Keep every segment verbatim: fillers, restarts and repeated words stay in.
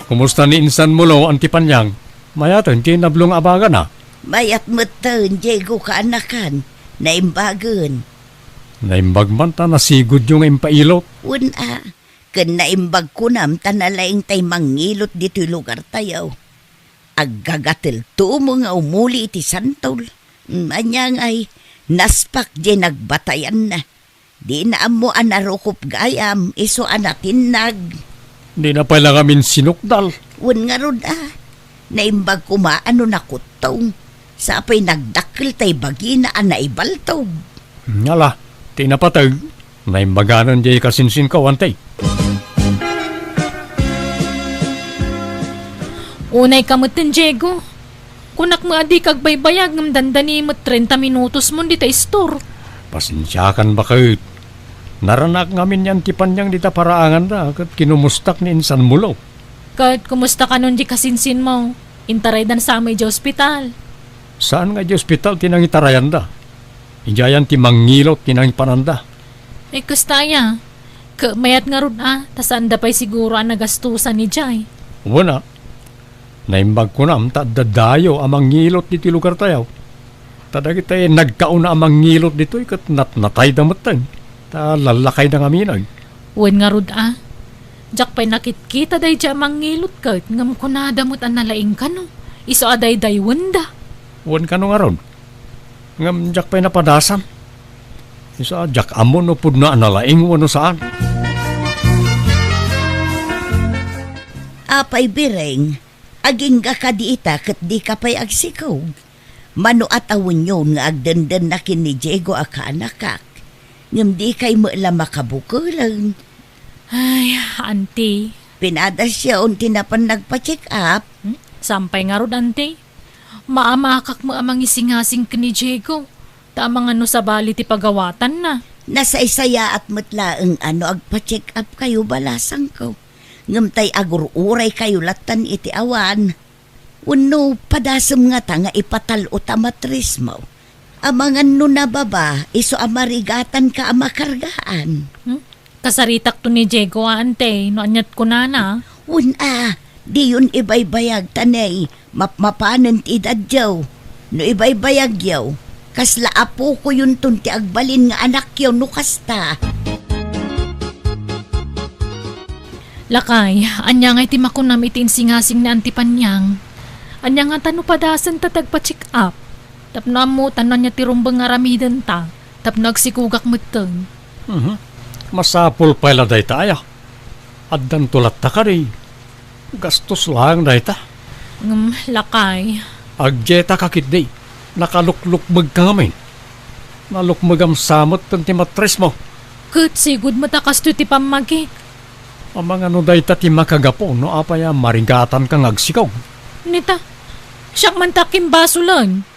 Kumusta ni insan Mulo, Auntie Panyang? Mayaten ti nablo nga abagana? Mayat metten, Diego, kaanakan. Naimbagen. Naimbag man ta nasigudyo nga impailot. Wen a, ken naimbag kunam ta nalaing tay mangilot ditoy lugartayo. Aggagatelto met nga umuli iti santol. Mm, ania ngay, naspak diay nagbatayanna. Dina ammo a narukop gayam, isu a natinnag. Dina pay la ngamin sinukdal. Wen ngarud a, naimbag koma a no nakuttong. Sapay nagdakkel tay bagina a naibaltog. Ala, ti napateg, naimbaganan diay kasinsinko, Auntie. Unay ka metten, Diego. Kunak met a dika agbaybayag ngem dandani met trenta minutos mon dita istor. Pasensiakan, baket. Naranak ngamin ni Auntie Panyang dita paraanganda ket kinumustak ni insan Mulo. Ket kumusta kanon di kasinsinmo? Intaraydan sa met idiay ospital. Saan nga idiay ospital ti nangitarayanda? Idiayan ti mangilot ti nangipananda. Ay, kasta aya. Ket mayat ngarud a, ta saanda pay siguro a nagastosan idiay. Wen a, naimbag kunam ta adda dayo a mangilot ditoy lugartayo. Ta dagiti nagkauna a mangilot ditoy ket natnatayda metten, ta lallakayda ngamin. Wen ngarud a, diak pay nakitkita daydiay a mangilot ket ngem kunada met a nalaing kano, isu a daydayawenda. Wen kano ngarud. Ngem diak pay napadasan. Isu a diak ammo no pudno a nalaing wenno saan. Apay, Bireng, agingga kadi ita ket dika pay agsikog? Mano a tawenyon nga agdendenna ken ni Diego a kaanakak, ngem dikay met la makabukeleng. Ay, Auntie. Pinadasyon ti napan nagpa-check up? Hmm? Saan pay ngarud, Auntie? Maamakak met a mangisingasing ken ni Diego, ta amangan no sabali ti pagawatanna. Nasaysayaat met laeng a no agpa-check up kayo, balasangko. Ngem tay agur-uray kayo lattan iti awan. Wenno padasem ngata nga ipatal-o ta matrismo? Amangan no nababa, isu a marigatanka a makargaan. Hmm? Kasaritakto ni Diego a, Auntie, no aniat kunana. Wen a, diyon ibaybayag ta nay, mapmapanen ti edadyo. No ibaybayagyo, kasla apokoyonton ti agbalin nga anakyo no kasta. Lakay, ania ngay ti makunam iti insingasing ni Auntie Panyang? Ania ngata no padasenta ti agpa-check up? Tapno ammotan no ania ti rumbeng nga aramidenta, tapno agsikogak metten. Mhm. Masapul pay la dayta aya. Addanto latta kadi. Gastos laeng dayta. Ngem, lakay. Agdieta ka ketdi. Nakaluklukmeg ka ngamin. Nalukmegam sa metten ti matrismo. Ket sigud met a kastoy ti pammagik. Amangan no dayta ti makagapu no apay a marigatanka nga agsikog. Nita, siak man ti akimbasolen.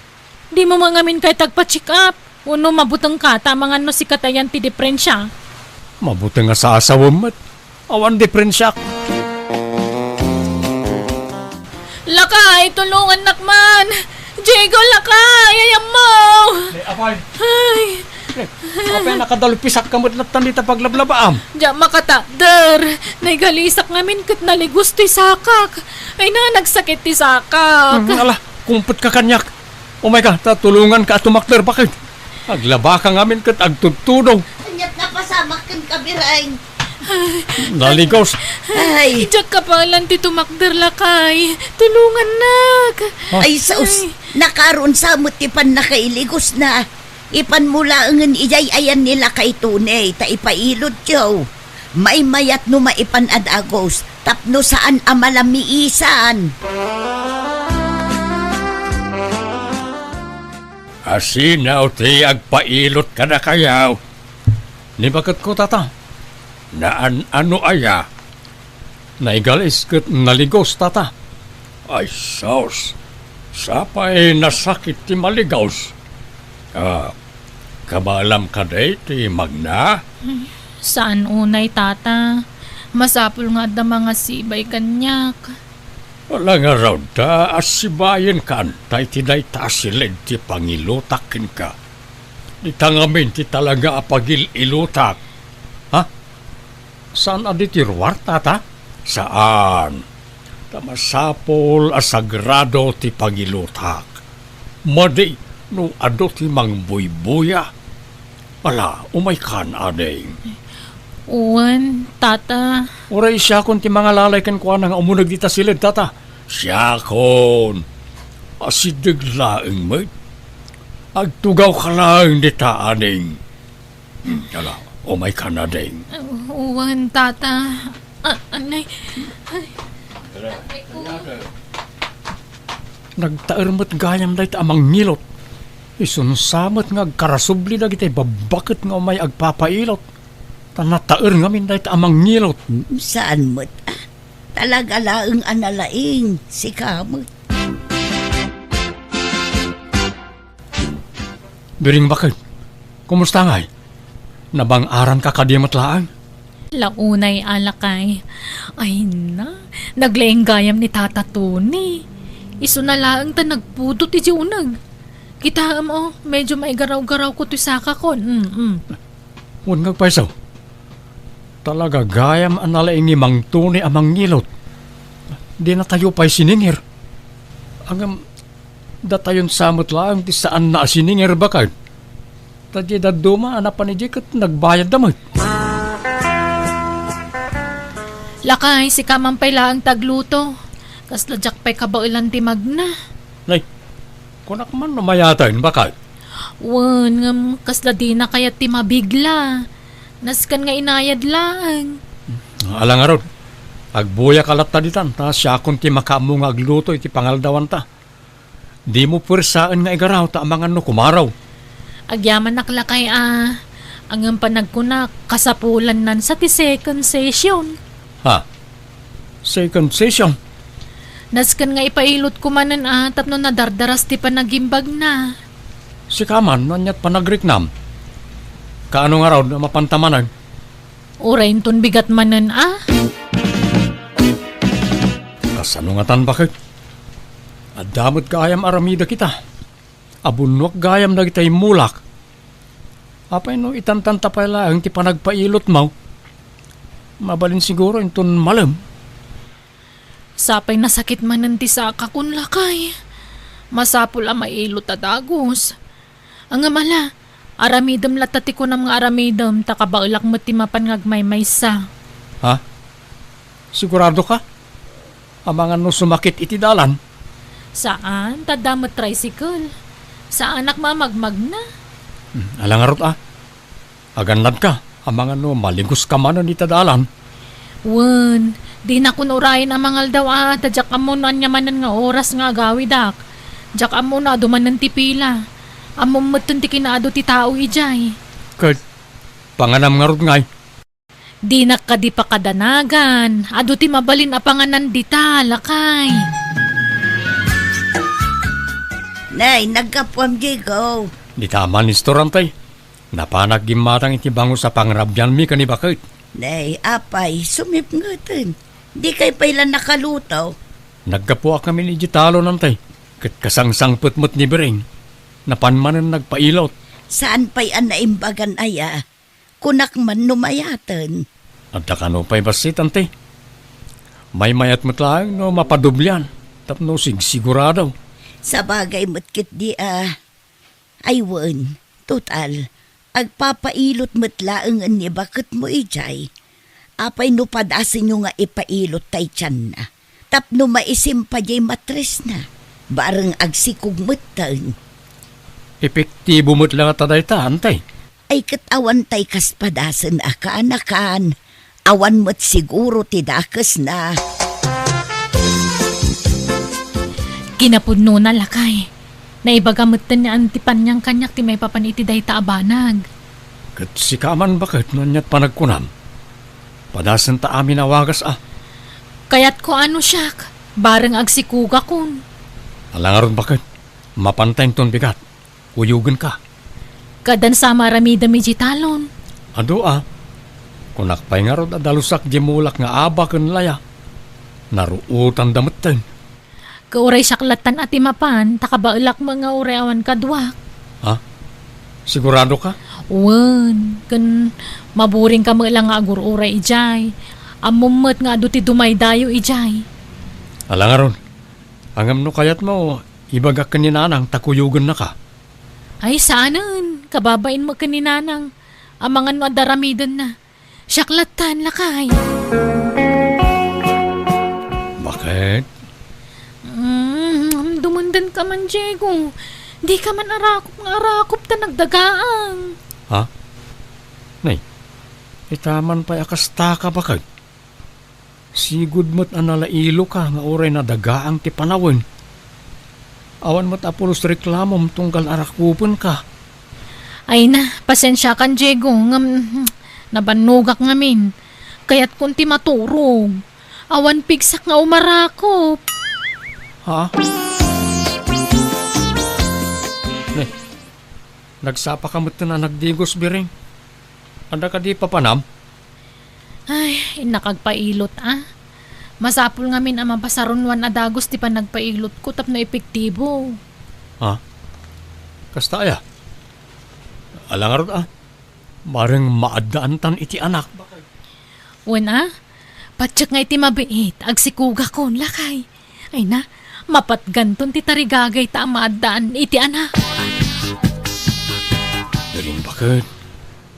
Dimo met ngamin kayat agpa-check up? Wenno mabutengka ta amangan no sika ti ayan ti diperensia? Mabuteng a saasawem met. Awan diperensiak. Lakay, tulongannak man! Diego, lakay! Ay, ammo! Eh, apay. Ay. Eh, apay, nakadalpisak ka met lattan dita paglablabaam. Diak makatakder. Naigalisak ngamin ket naligos ti sakak. Ay na, nagsakit ti sakak. Hmm, ala, kumpet ka kaniak. Umay ka, ta tulonganka a tumakder, baket. Aglaba ka ngamin ket agtudtudong. Aniat napasamak kenka, Bireng? Naligos. Ay. Diak kapalan ti tumakder, lakay. Tulongannak. Ah. Ay, sus. Ay. Nakaron sa met ti pannakailigosna. Ipanmo laengen idiay ayan ni lakay Tony, ta ipailotyo. Maymayat no maipan a dagus, tapno saan a malamiisan. Asino ti agpailot kadakayo? Ni baketko, tata. Naan-ano aya? Naigalis ket naligos, tata. Ay, sus! Sapay nasakit ti maligos. Ah, kabaelam kadi ti magna? Saan unay, tata. Masapul nga adda mangasibay kaniak. Ala ngarud ta asibayenkan ta iti dayta a siled ti pangilutak kenka. Dita ngamin ti talaga a pagil-ilutak. Ha? Saan a ditoy ruar, tata? Saan. Ta masapul a sagrado ti pangilutak. Madi no adu ti mangbuybuya. Ala, umaykan, ading. Wen, tata. Uray siakon ti mangalalay kenkuana nga umuneg dita siled, tata. Siakon. Asideg laeng met. Agtugawka laeng dita, ading. Hmm, ala, umaykan, ading. Wen, tata. A-, anay. Ay. Nagtaer met gayam dayta a mangilot. Isun sa met nga agkarasubli dagiti babbaket nga umay agpapailot. Ta nataer ngamin dayta a mangilot. Saan met, a? Talaga laeng a nalaing, sika met. Biring baket, kumusta ngay? Nabang-aranka kadi met laeng? Launay a lakay. Ay na, naglaing gayam ni Tata Tony. Isuna laeng ta nagpudot iti uneg. Kitaem, o, medyo maigaraw-garawko ti sakakon. Mm-mm. Wen nga agpayso. Talaga gayam a nalaing ni Mang Tony a mangilot. Dinatayo pay siningir. Ngem, datayon sa met laeng ti saanna a siningir, baket. Ta diay dadduma a napan idiay ket nagbayadda met. Lakay, sika man pay laeng ti agluto. Kasla diak pay kabaelan ti magna. Nay, kunak man no mayaten, baket. Wen, ngem kasla dina kayat ti mabigla. Nasken nga inayad laeng. Ala ngarud, agbuyaka latta ditan, ta siakon ti makaammo nga agluto iti pangaldawanta. Dimo puersaen nga igaraw ta amangan no kumaraw. Agyamanak lakay a, ngem panagkunak, kasapulannan sa ti second session. Ha? Second session? Nasken nga ipailotko manen a tapno nadardaras ti panagimbagna. Sika man, no aniat panagriknam? Kaano ngarud a mapanta manen? Uray inton bigat manen a? Kasano ngatan, baket? Adda met gayam aramidek ita. Abunnuak gayam dagiti immulak. Apay no itantanta pay laeng ti panagpailotmo? Mabalin siguro inton malem. Sapay nasakit manen ti sakakon, lakay. Masapul a mailot a dagus. Ngem ala, aramidem latta ti kunam nga aramidem, ta kabaelak met ti mapan nga agmaymaysa. Ha? Siguradoka? Amangan no sumakit iti dalan? Saan, ta adda met tricycle. Saanak mamagmagna. Hmm, ala ngarud a. Agannadka, amangan no maligoska manen ita dalan. Wen, dinakon urayen a mangaldaw a, ta diak ammo no ania manen nga oras nga agawidak. Diak ammo no adu manen ti pila. Ammom metten ti kinaadu ti tao idiay. Ket, panganam ngarud ngay? Dinak kadi pakadanagan. Adu ti mabalin a panganan dita, lakay. Nay, naggapuam, Diego. Dita man, Mister Antay. Napanak gimmatang iti bangus a pangrabianmi ken ni baket. Nay, apay, sumipngeten. Dikay pay la nakaluto. Naggapuak ngamin idiay talon, Antay. Ket kasangsangpet met ni Biring. Napan manen nagpailot. Saan pay a naimbagan aya? Kunak man no mayaten. Adda kano pay bassit, Antay. Maymayat met laeng no mapadoblian tapno sigsigurado. Sabagay met ketdi a. Ay wen, total, agpapailot met laengen ni baketmo idiay. Apay no padasenyo nga ipailot tay tianna? Tapno maisimpa diay matresna, bareng agsikog metten. Epektibo met la ngata dayta, Antay. Ay ket awan tay kas padasen a kaanakan, awan met siguro ti dakesna. Kinapudnona, lakay. Naibaga metten ni Auntie Paniang kaniak ti maipapan iti dayta a banag. Ket sika man baket no aniat panagkunam? Padasenta amin a wagas a. Kayatko a no siak, bareng agsikogakon. Ala ngarud baket, mapanta inton bigat. Kuyogenka. Kadan sa maaramidem idiay talon. Adu a. Kunak pay ngarud a dalusak diay mulak nga aba ken laya. Naruotanda metten. Ket uray siak lattan a ti mapan, ta kabaelak met nga uray awan kaduak. Ha? Siguradoka? Wen, ken maburingka met la nga agur-uray idiay. Ammom met nga adu ti dumaydayo idiay. Ala ngarud, ngem no kayatmo, ibagak ken ni Nanang ta kuyogennaka. Ay, saanen. Kababain mo ken ni Nanang. Amangan no adda aramidenna. Siak lattan, lakay. Bakit? Mm, dumendenka man, Diego. Dika man arakop nga arakop ta nagdagaang. Ha? Nay, ita man pay a kastaka, bakit? Sigud met a nalailoka nga uray nadagaang ti panawen. Awan met a pulos reklamom tunggal arakupenka. Ay na, pasensiakan, Diego, ngem, hmm, nabannogak ngamin. Kayatkon ti maturog. Awan pigsak nga umarakop. Ha? Ne, nagsapaka metten a nagdigos, Biring. Adda kadi papanam? Ay, innak agpailot, a. Masapul ngamin a mapasarunoan a dagus ti panagpailotko tapno epektibo. Ha? Kasta aya? Ala ngarud, a. Bareng maaddaantan iti anak. Wen, a. Patiek nga iti mabiit, agsikugakon, lakay. Ay na, mapatganton ti tarigagayta a maaddaan iti anak. Biring, baket,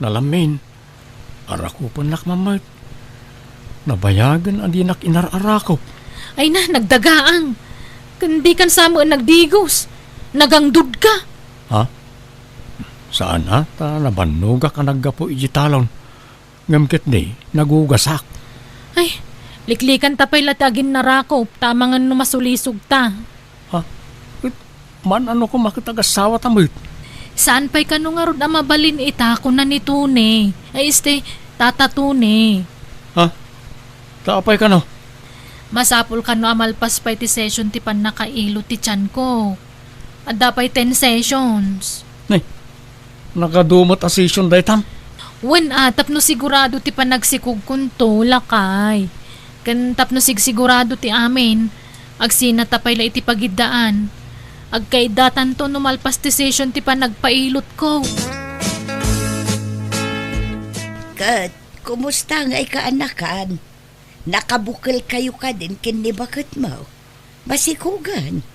nalamin. Arakupennak man met. Nabayagen a dinak inar-arakop. Ay na, nagdagaang. Ken dikan sa met nagdigos. Nagangdudka. Ha? Saan a, ta nabannogak a naggapu iti talon. Ngem ketdi, nagugasak. Ay, liklikanta pay la ti aginnarakop, ta amangan no masulisogta. Ha? Ket, man-ano koma ket agassawata met? Saan pay kano ngarud a mabalin ita, kuna ni Tony. Ay, este, Tata Tony. Ha? Ta apay kano? Masapul kano a malpas pay ti session ti pannakailot ti tianko. Adda pay ten sessions. Nay, nagadu met a session daytan? Wen, a, tapno sigurado ti panagsikogkonto, lakay. Ken tapno sigsigurado ti amin, agsinata pay la iti pagiddaan. Agkaiddatanto no malpas ti session ti panagpailotko. Ket, kumusta ngay kaanakan? Nakabukelkayo kadin ken ni baketmo? Masikogan.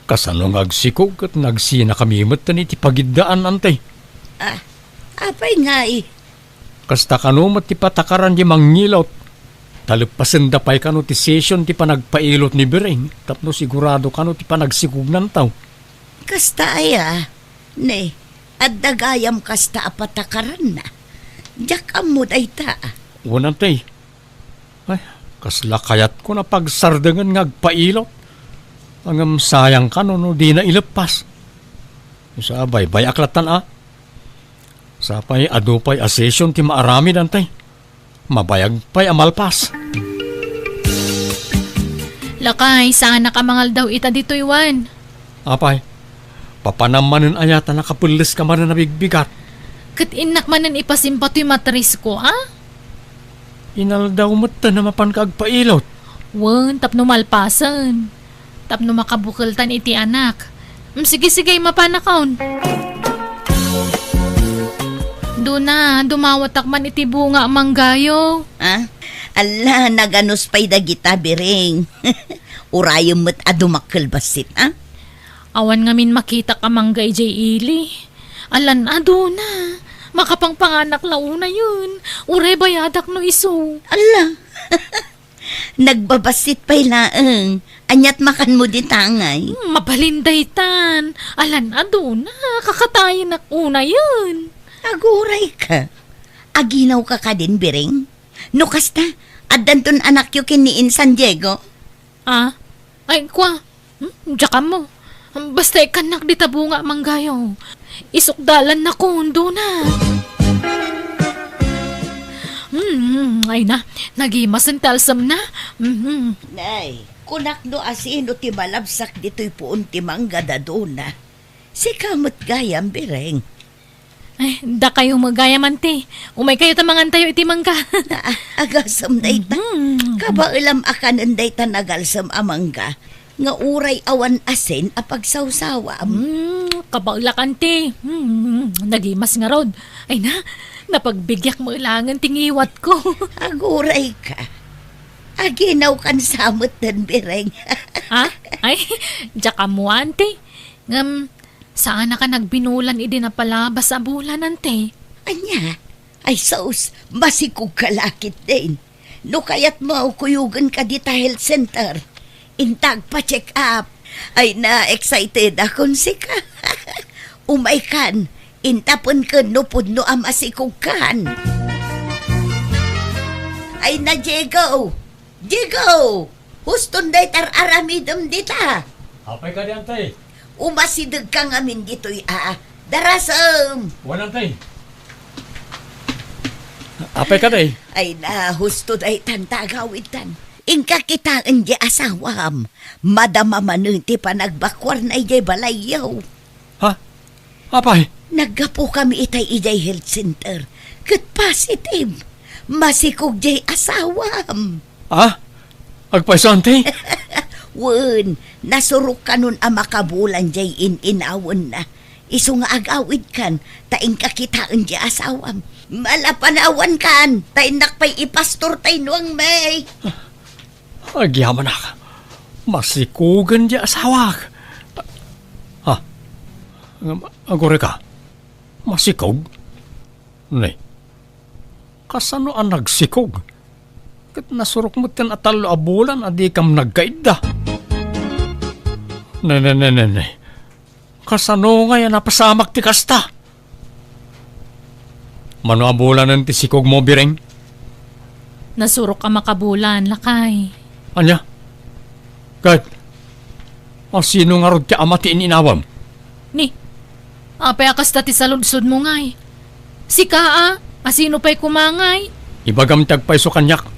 Kasano nga agsikog ket nagsinakami metten iti pagiddaan, Ante? Ah, apay ngay? Kasta kano met ti patakaran ti mangilot. Taleppasenda pay kano ti session ti panagpailot ni Biring tapno sigurado kano ti panagsikognan taw. Kasta aya? Ne, adda gayam kasta a patakaranna. Diak ammo dayta. Wen, Ante. Ay, kasla kayatko a pagsardengen nga agpailot. Ngem sayang kano no dina ileppas. Sa baybay-ak lattan a. Sapay adu pay a session ti maaramid, Ante. Mabayag pay a malpas. Lakay, saanak a mangaldaw ita ditoy, wen? Apay, papanam manen aya ta nakapelles ka manen a bigbigat? Ket innak manen ipasimpa toy matrisko, a? Inaldaw metten a mapanka agpailot. Wen, tapno malpasen. Tapno makabukeltan iti anak. Mm, sige, sige, mapanakon. Duna, dumawatak man iti bunga a manggayo. Ah? Alla, naganus pay dagita, Biring. Urayem met a dumakkel bassit, a? Awan ngamin makitak a mangga idiay ili. Alan a, Duna. Makapangpanganak la unayen. Uray bayadak no isu. Alla. Nagbabassit pay laeng. Aniat makanmo dita ngay? Hmm, mabalin daytan. Alan a, Duna. Kakatayenak unayen. Aguray ka. Aginaw ka kadin, Biring? No kasta, addanton anakyo ken ni Insan Diego? Ah? Ay, kua. Hmm? Diak ammo. Basta ikkannak dita bunga a manggayo. Isukdalan na kundo na. Hmm, ay na. Nagimasen ti alsem na. Mhm. Nay, kunak no asino ti malabsak ditoy puon ti mangga, Duna. Sika met gayam, Biring. Ay, dakayo met gayam, Ante. Umaykayo ta mangantayo iti mangga. Ah, agasem dayta. Mhm. Kabaelam a kanen dayta nagalsem a mangga nga uray awan asin a pagsawsawam. Hmm, kabaelak, Ante. Hmm, nagimas ngarud. Ay na, napagbigiak met laengen ti ngiwatko. Aguray ka. Aginawkan sa met den, Bireng. Ha? Ay, diak ammo, Auntie. Ngem, saanaka nagbinulan idi napalabas a bulan, Auntie. Ania? Ay sus, masikog ka la ketdin. No kayatmo, kuyogenka dita health center. Inta agpa-check up. Ay na, excited akon sika. Umaykan, intapenken no pudno a masikogkan. Ay na, Diego! Diego! Huston dayta ar-aramidem dita. Apay kadi, Auntie? Umasidegka ngamin ditoy a. Darasem! Wen, Auntie. Apay kadi? Ay na, husto daytan ta agawidtan. Inka kitaen di asawam. Madama manen ti panagbakuarna idiay balayyo. Ha? Apay? Naggapukami itay idiay health center. Ket positive. Masikog diay asawam. Ah? Agpayso, Auntie? Wen, nasurok kanon a makabulan diay in-inawenna. Isu nga agawidkan, ta inka kitaen diay asawam. Malapanawankan, ta innak pay ipastor tay nuangmi. Agyamanak. Masikogen diay asawak. Ha? Ngem, agurayka? Masikog? Ne. Kasano a nagsikog? Ket nasurok metten a tallo a bulan a dikam nagkaidda. Ne, ne, ne, ne, ne. Kasano ngay a napasamak ti kasta? Mano a bulanen ti sikogmo, Bireng? Nasurok a makabulan, lakay. Ania? Ket, asino ngarud ti ama ti in-inawem? Ni, apay a kasta ti saludsodmo ngay? Sika a, asino pay koma ngay? Ibagam ti agpayso kaniak.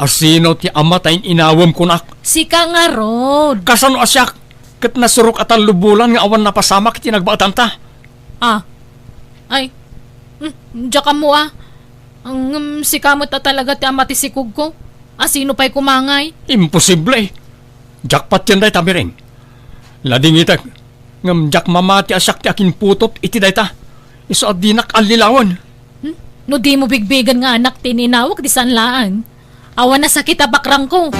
Asino ti ama ta in-inawem kunak? Sika ngarud. Kasano a siak? Ket nasurok a tallo bulan nga awan napasamak iti nagbaetanta. Ah. Ay. Hmm, diak ammo a. Ngem sika met a talaga ti ama ti sikogko. Asino pay koma ngay? Imposible. Diak patien dayta, Bireng. Ladingitek. Ngem diak mamati a siak ti akinputot iti dayta. Isu a dinak allilawen. Hmm? No dimo bigbigen nga anak ti in-inawek, di saan laeng. Awan a sakit a bakrangko.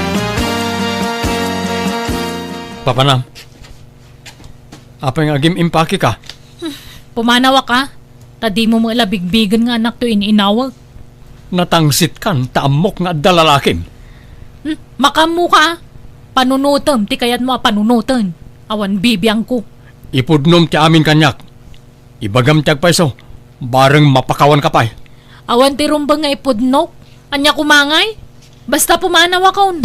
Papanam, apay nga agim-impakeka? Hmm, pumanawak a, ta dimo met la bigbigen nga anak ti in-inawek. Natangsitkan ta ammok nga adda lalakim. Hmm, makaammoka a. Panunotem ti kayatmo a panunoten. Awan bibiangko. Ipudnom ti amin kaniak. Ibagam ti agpayso, bareng mapakawanka pay. Awan ti rumbeng nga ipudnok. Ania koma ngay? Basta pumanawakon.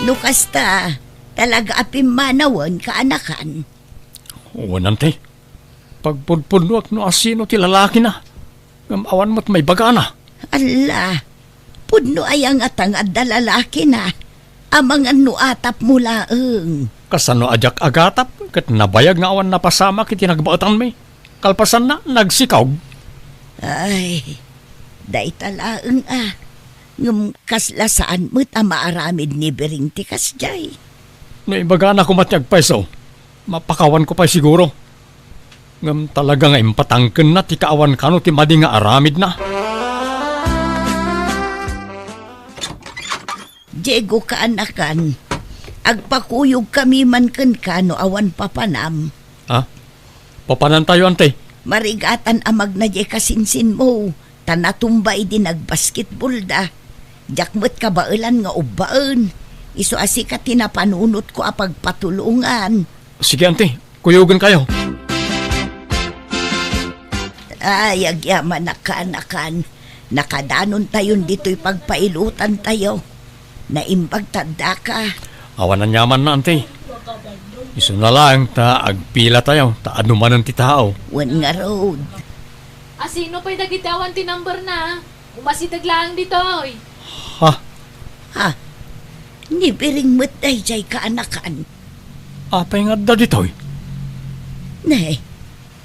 No kasta, talaga a pimmanawen, kaanakan. Wen, Auntie. Pagpudpudnoak no asino ti lalakina. Ngem awan met maibagana. Alla, pudno aya ngata nga adda lalakina? Amangan no atapmo laeng. Kasano a diak agatap ket nabayag nga awan napasamak iti nagbaetanmi? Kalpasanna, nagsikog. Ay, dayta laeng a. Ngem kasla saan met a maaramid ni Biring ti kasdiay. No ibagana koma ti agpayso, mapakawanko pay siguro. Ngem talaga nga impatangkenna ti kaawan kano ti madi nga aramidna. Diego, kaanakan, agpakuyogkami man kenka no awan papanam. Ha? Papanantayo, Auntie? Marigatan a magna diay kasinsinmo. Ta natumba idi nagbasketbolda. Diak met kabaelan nga ubbaen. Isu a sika ti napanunotko a pagpatulongan. Sige, Auntie. Kuyogenkayo. Ay, agyamanak, kaanakan. Nakadanontayon ditoy pagpailotantayo. Naimbag ta addaka. Awan aniamanna, Auntie. Isuna laeng ta agpilatayo, ta adu manen ti tao. Wen ngarud. Asino pay dagiti awan ti numberna? Umasideg laeng ditoy. Ha? Ha? Ni Biring met daydiay, kaanakan. Apay nga adda ditoy? Ne,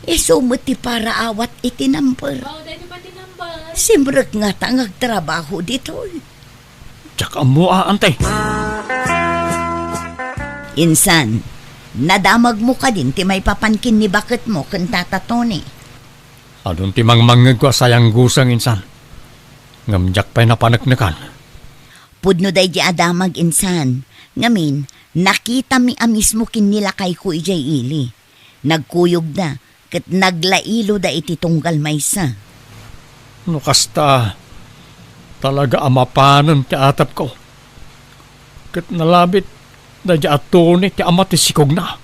isu met ti paraawat iti number. Oh, daytoy pay ti number. Simrek ngata nga agtrabaho ditoy. Diak ammo a, Auntie. Insan, nadamagmo kadin ti maipapan ken ni baketmo ken Tata Tony? Adun ti mangmangngegko a sayangguseng, insan. Ngem diak pay napaneknekan. Pudno daydi a damag insan. Ngamin, nakitami a mismo ken ni lakayko idiay ili. Nagkuyogda, ket naglailoda iti tunggal maysa. No kasta, talaga a mapanen ti atepko. Ket nalabit daydi a Tony ti ama ti sikogna.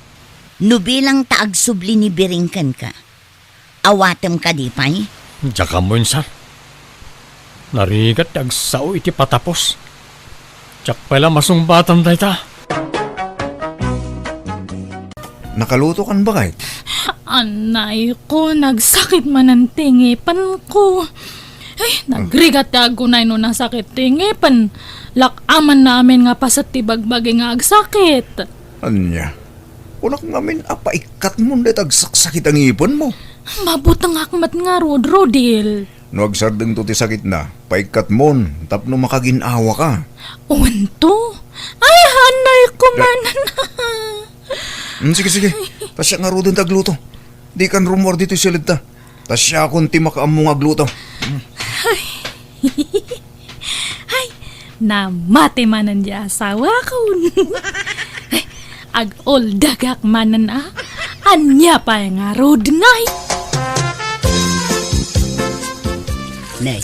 No bilang ta agsubli ni Biring kenka, awatem kadi pay? Diak ammo insan. Narigat ti agsao iti patapos. Diak pay la masungbatan dayta. Nakalutokan, baket? Anay ko, nagsakit manen ti ngipenko. Ay, nagrigat ti agunay no nasakit ti ngipen. Lak-amanna amin nga paset ti bagbagi nga agsakit. Ania? Kunak ngamin a paikkatmon dayta agsaksakit a ngipenmo. Mabutengak met ngarud, Rodil. No agsardengto ti sakitna, paikkatmon tapno makagin-awaka. Wen to? Ay, anay ko man. Mm, sige, sige. Ta siak ngaruden ti agluto. Dikan rummuar ditoy siledta. Ta siakon ti makaammo nga agluto. Ay, namati manen di asawakon. Ay, ag-oldagak manen a. Ania pay ngarud ngay? Nay,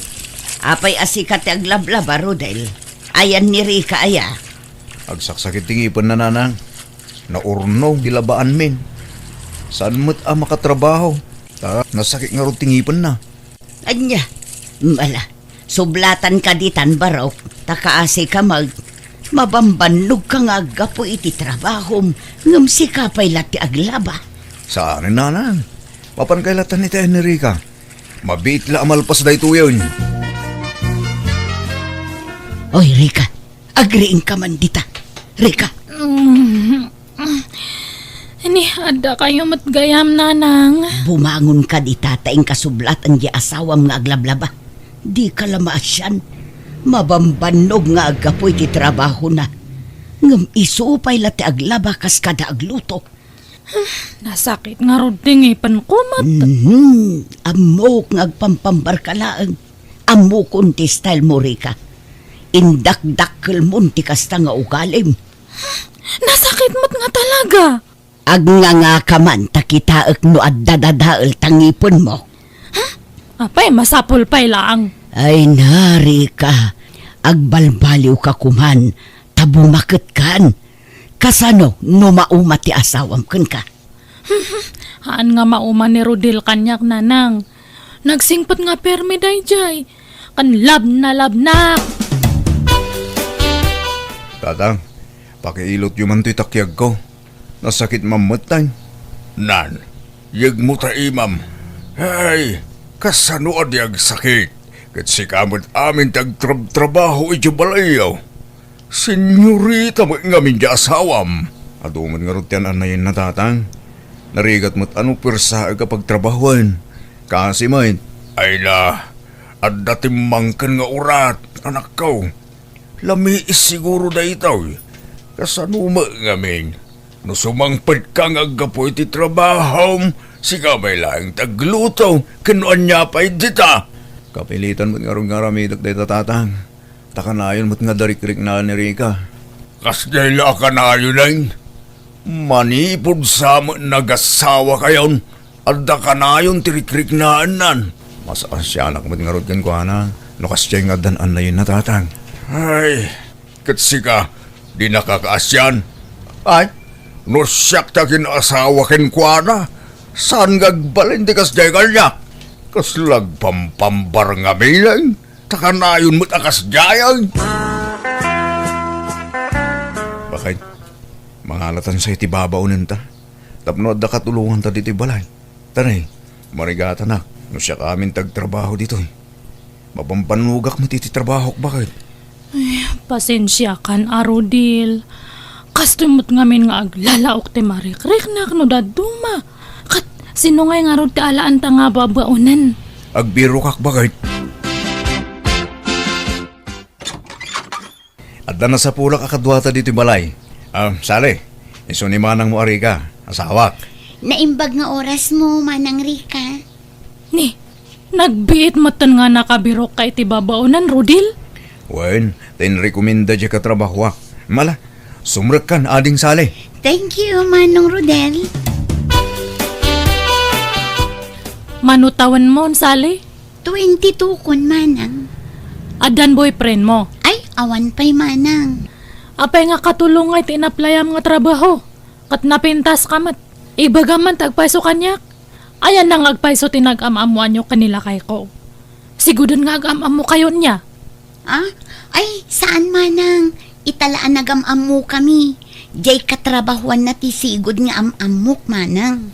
apay a sika ti aglablaba, Rodel? Ayan ni Rica aya? Agsaksakit ti ngipenna, nanang. Naurno ti labaanmin. Saan met a makatrabaho. Ta nasakit ngarud ti ngipenna. Ania? Mala, sublatan ka ditan, barok, ta kaasi ka mag-, mabambannogka nga aggapu iti trabahom, ngem sika pay la ti aglaba. Saan, nanang. Mapan kay latan iti Enrica. Mabiit la a malpas daytoyen. Oy, Rica, agriingka man dita. Rica. Mm. Ni, adda kayo met gayam, nanang. Bumangon ka dita ta inkasublatan di asawam nga aglablaba. Di ka la maasian. Mabambannog nga aggapu iti trabahona. Ngem isu pay la ti aglaba kas kada agluto. Nasakit ngarud ti ngipenko met. Mhm. Ammok nga agpampambarka laeng. Ammokon ti style mo, Rica. Indakdakkelmon ti kasta nga ugalim. Nasakit met nga talaga. Agngangaka man ta kitaek no adda dadael ta ngipenmo. Apay, masapul pay laeng. Ay na, Rica, agbalbaliwka koman ta bumaketkan. Kasano no mauma ti asawam kenka? Haan nga mauma ni Rodel kaniak, nanang. Nagsingpet nga permi daydiay. Ken labnalabnak. Tatang, pakiilotyo man toy takiagko. Nasakit mammettay. Nan, yegmo ta imam. Ay, kasano a di agsakit? Ket sika met amin ti agtrabtrabaho iti balayyo. Senyorita met ngamin ti asawam. Adu met ngarud ti an-annayenna, tatang. Narigat met a no puersaek a pagtrabahoen. Kaasi met. Ay na, adda timmangken nga urat, anakko. Lamiis siguro daytoy. Kasano met ngamin? No sumangpetka nga aggapu iti trabahom, sika pay laeng ti agluto, ken no ania pay dita. Kapilitan met ngarud nga aramidek dayta, tatang. Ta kanayon met nga adda rikriknaan ni Rica. Kasdiay la a kanayonen. Manipud sa met nagasawakayon, adda kanayon ti rikriknaennan. Masaasianak met ngarud kenkuana no kasdiay nga addan annayenna, tatang. Ay, ket sika, dinaka kaasian? Ay, no siak ti agin-asawa kenkuana, saan nga agbalin ti kasdiay kaniak? Kasla agpampambar ngamin. Ta kanayon met a kasdiay. Baket, mangalatansay ti babaonenta tapno adda katulonganta ditoy balay. Tanay, marigatanak no siak amin ti agtrabaho ditoy. Mabambannogak met iti trabahok, baket. Ay, pasensiakan a, Rodel. Kastoy met ngamin nga aglalaok ti marikriknak no dadduma. Ket sino ngay ngarud ti alaanta nga babaonen? Agbirokak, baket. Adda nasapulak a kaduata ditoy balay. Ah, Sally, isu ni manangmo a Rica, asawak. Naimbag nga orasmo, Manang Rica. Ni, Nagbiit metten nga nakabirokka iti babaonan, Rodel. Wen, ta inrekomenda diay katrabahoak. Mala, sumrekkan, Ading Sale. Thank you, Manong Rodel. Mano tawenmon, Sale? Twenty-two kon, Manang. Addan boyfriendmo? Ay, awan pay, Manang. Apay nga katulong nga iti inaplayam nga trabaho? Ket napintaska met. Ibagam man ti agpayso kaniak. Ayanna nga agpayso ti nag-am-ammoanyo ken ni lakayko. Siguden nga agam-ammokayo nia. Ah? Ay, saan, Manang. Ita la a nagam-ammokami. Diay katrabahoanna ti sigud nga am-ammok, Manang.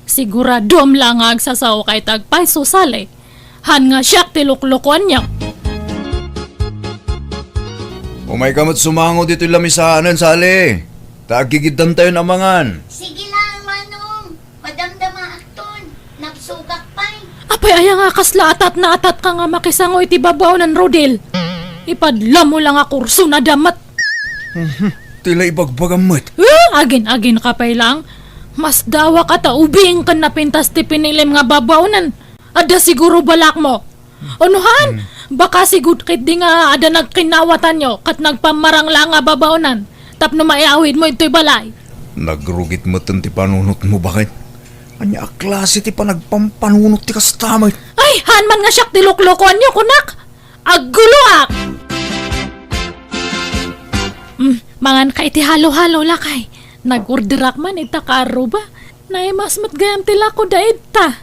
Siguradom la nga agsasaoka iti agpayso, Sale. Han nga siak ti luklukuanyo. Umayka met sumango ditoy lamisaanen, Sale. Ta aggigiddantayon a mangan. Sige lang, Manong. Madamdamaakton. Nabsogak pay. Apay aya nga kasla atat na atat ka nga makisango iti babaonan, Rodel? Ipadlamo la nga kurso na damat. Mhm. Ti la ibagbagam met. Eh, agin-agin ka pay lang. Mas dawa ka ta ubing ken napintas ti pinilim nga babaonan. Adda siguro balakmo. Unuhan, hmm, baka sigud ketdi nga adda nagkinnawatanyo ket nagpammarang la nga babaonan tapno maiawidmo idtoy balay. Nagrugit metten ti panunotmo, baket. Ania a klase ti panagpampanunot ti kasta met? Ay, han man nga siak ti luklukuanyo, kunak! Agguloak! Mm, mangan ka iti halo-halo, lakay. Nag-orderak man ita ka arruba. Naimas met gayam ti lako da ita.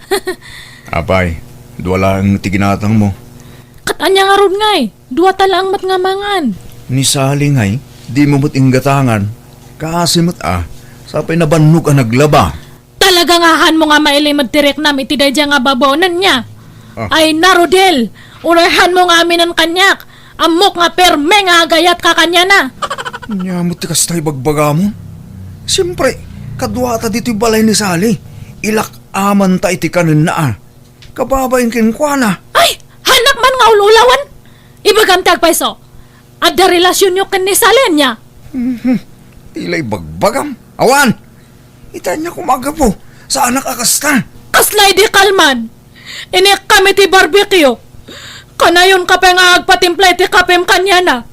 Apay, dua laeng ti ginatangmo. Ket ania ngarud ngay? Dua ta laeng met nga mangan. Ni Sally ngay, dimo met inggatangan. Kaasi met a, sapay nabannog a naglaba. Talaga nga hanmo nga mailimed ti riknam iti daydiay nga babaonen nia? Ah. Ay na, Rodel! Uray hanmo nga aminen kaniak! Ammok nga perme nga agayatka kaniana! Ania met ti kasta ibagbagamon? Siempre, kaduata ditoy balay ni Sally. Ilak-amanta iti kanenna a. Kababain kenkuana. Ay! Hanak man nga ul-ulawen! Ibagam ti agpayso! Adda relasionyo ken ni Sally ania? Mhm. Ti la ibagbagam. Awan! Ita ania koma a gapu, saanak a kasta. Kasla idi kalman. Inikkam iti barbecue. Kanayon ka pay nga agpatimpla iti kapem kaniana.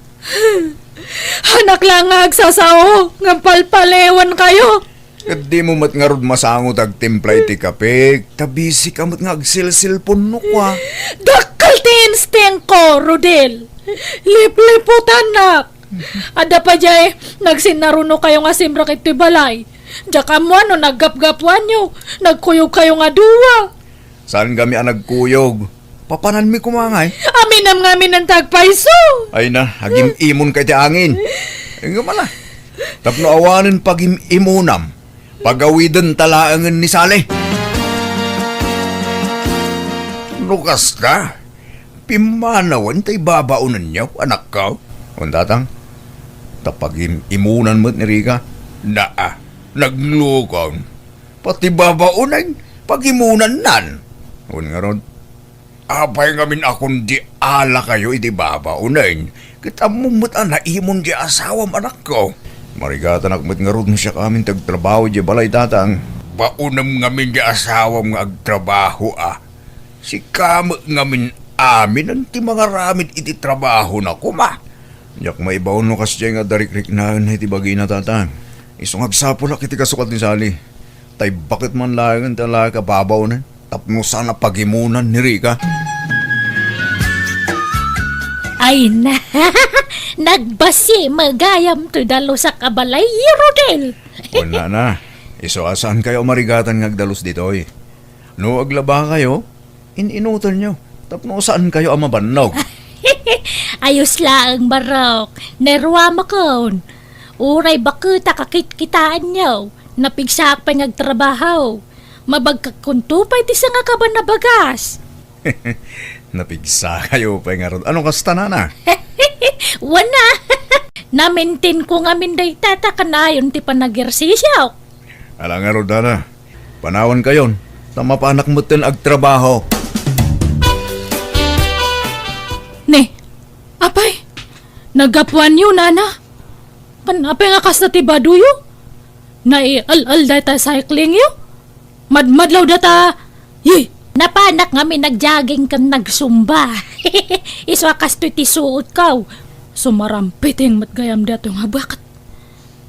Hanak la nga agsasao, nga palpalewenkayo. Ket dimo met ngarud masango ti agtimpla iti kape, ta busy ka met nga agselselpon no kua. Dakkel ti instinct ko, Rodel. Lipliputanak. Adda pay diay nagsinnarunokayo nga simrek iti balay. Diak ammo no naggapgapuanyo, nagkuyogkayo nga dua. Saan kami a nagkuyog? Papananmi koma ngay? Aminem nga aminen ti agpayso. Ay na, agim-imonka iti angin. Ngem ala, tapno awanen pagim-imonam, pagawidenta laengen ni Sally. No kasta, pimmanawen ta ibabaonenyo, anakko. Wen, tatang, ta pagim-imonan met ni Rica. Naa, naglukong. Pati babaonen, pagimonannan. Wen ngarud, apay ngamin a kundi alakayo iti babaonen, ket ammom met a naimon ti asawam, anakko. Marigatanak met ngarud no siak amin ti agtrabaho idiay balay, tatang. Baonem ngamin ti asawam nga agtrabaho a. Sika met ngamin aminen ti mangaramid iti trabahona koma. Diak maibaon no kasdiay nga adda rikriknaenna iti bagina, tatang. Isu nga agsapulak iti kasukat ni Sally. Ta ibaket man laengen ti alaek a babaonen tapno saan a pagimonan ni Rica. Ay na, nagbasi gayam ti dalusak a balay, Rodel. Wen, nana, isu a saankayo a marigatan nga agdalus ditoy. No aglabakayo, in-inutanyo tapno saankayo a mabannog. Ayos laeng, Barok. Naruamakon. Uray baket a kakitkitaenyo, napigsaak pay nga agtrabaho. Mabagkakkonto pay ti sangakaban a bagas. Napigsakayo pay ngarud. Ano kasta, nana? Wen a. Namintinko ngamin dayta ta kanayon ti panagersisiok. Ala ngarud, nana. Panawankayon, ta mapanak metten agtrabaho. Ne, apay, naggapuanyo, nana? Ken apay nga kasta ti badoyo? Naial-al dayta cyclingyo? Madmadlaw data, yi, Napanak ngamin nag-jogging ken nag-zumba. Isu a kastoy ti suotko. Sumarampiting met gayam daytoy nga baket.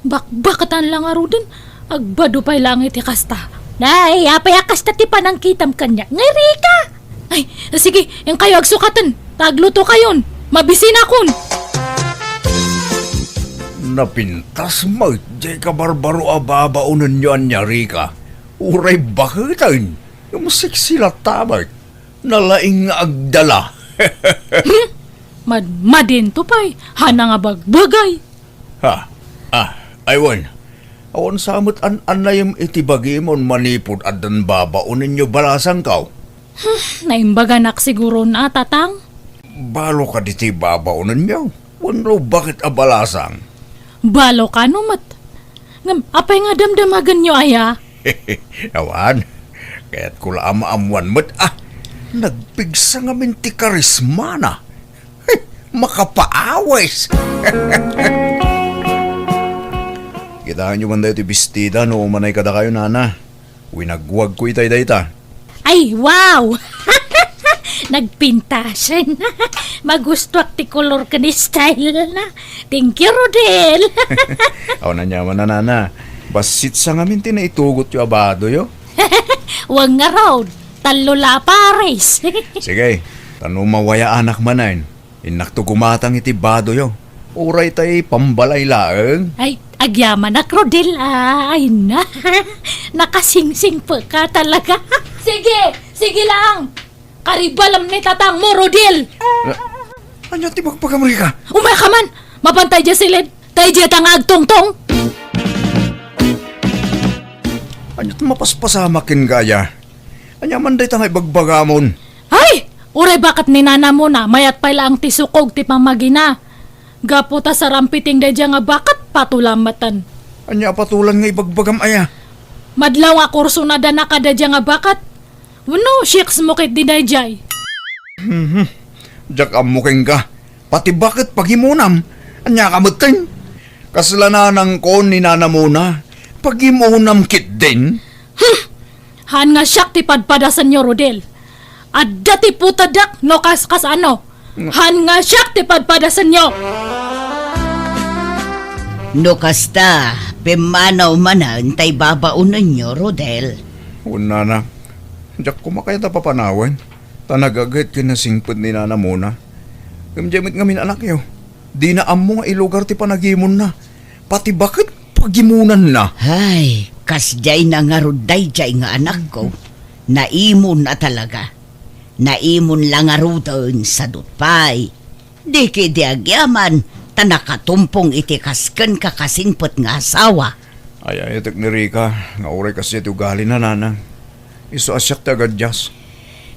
Bakbaketan la ngaruden. Agbado pay laeng iti kasta. Nay, apay a kasta ti panangkitam kaniak? Nga Rika! Ay, sige, inkayo agsukaten. Ta aglutokayon. Mabisinakon. Napintas met jay kabarbaro a babaonenyo ania, Rika. Uray baketen, ngem sexy latta met. Nalaing nga agdala. Madmadinto pay, hana nga bagbagay. Ha? Ah, ay wen. Awan sa met an-annayem iti bagimon manipud addan babaonenyo balasangko. Naimbaganak siguron a, Tatang. Balo kadi ti babaonenyo wenno baket a balasang? Balo kano met. Ngem apay nga damdamagenyo aya? Awan. Kayatko la a maammuan met a nagpigsa ngamin ti karismana. Makapaawis! Kitaenyo man daytoy bestida no umanay kadakayo, nana. Winagwagko itay dayta. Ay, wow! Nagpintasen. Magustuak ti kolor ken style na. Thank you, Rodel. Awan aniaman a, nana. Bassit sa ngamin ti naitugotyo a badoyo. Wen ngarud, tallo la a pares. Sige, ta no mawayaanak manen, innakto gumatang iti badoyo. Uray tay pambalay laeng. Ay, agyamanak, Rodel, a. Ay na. Nakasingsingpet ka talaga. Sige, sige lang. Karibalem ni tatangmo, Rodel. A-, ania ti bagbagam, Rika? Umay ka man. Mapantay dia siled. Tay dia ta nga agtungtong. Ania ti mapaspasamak kenka aya? Ania man dayta nga ibagbagamon? Ay! Uray baket ni nanamona, mayat pay laeng ti sukog ti pamagina. Gapu ta sarampiting daydiay nga baket, patulam metten. Ania a patulan nga ibagbagam aya? Madlaw nga kursona dana kadaydiay nga baket. Wenno, siyakmo ketdi daydiay. Mhm. Diak ammo kenka. Pati baket pagimonam. Ania ka metten? Kasla nanangko ni nanamona. Pagimonam ketdin? Hmm. Haan nga siak ti padpadasenyo, Rodel. Adda ti putedak no kas-, kasano. Haan nga siak ti padpadasenyo. No kasta, pimmanaw manen tay babaonenyo, Rodel. Wen, nana. Diak koma kayat a papanawen. Ta nagaget ken nasingpet ni nanamona. Ngem diay met ngamin anakyo. Dina ammo nga ilugar ti panagimonna. Pati baket pagimonanna. Hay, kasdiay na ngarud daydiay nga anakko. Naimon a talaga. Naimon la ngaruden, sadut pay. Di ketdi agyaman, ta nakatumpong iti kas kenka kasingpet nga asawa. Ay-ayatek ni Rika nga uray kasdiay ti ugalina, nanang. Isu a siak ti agadias.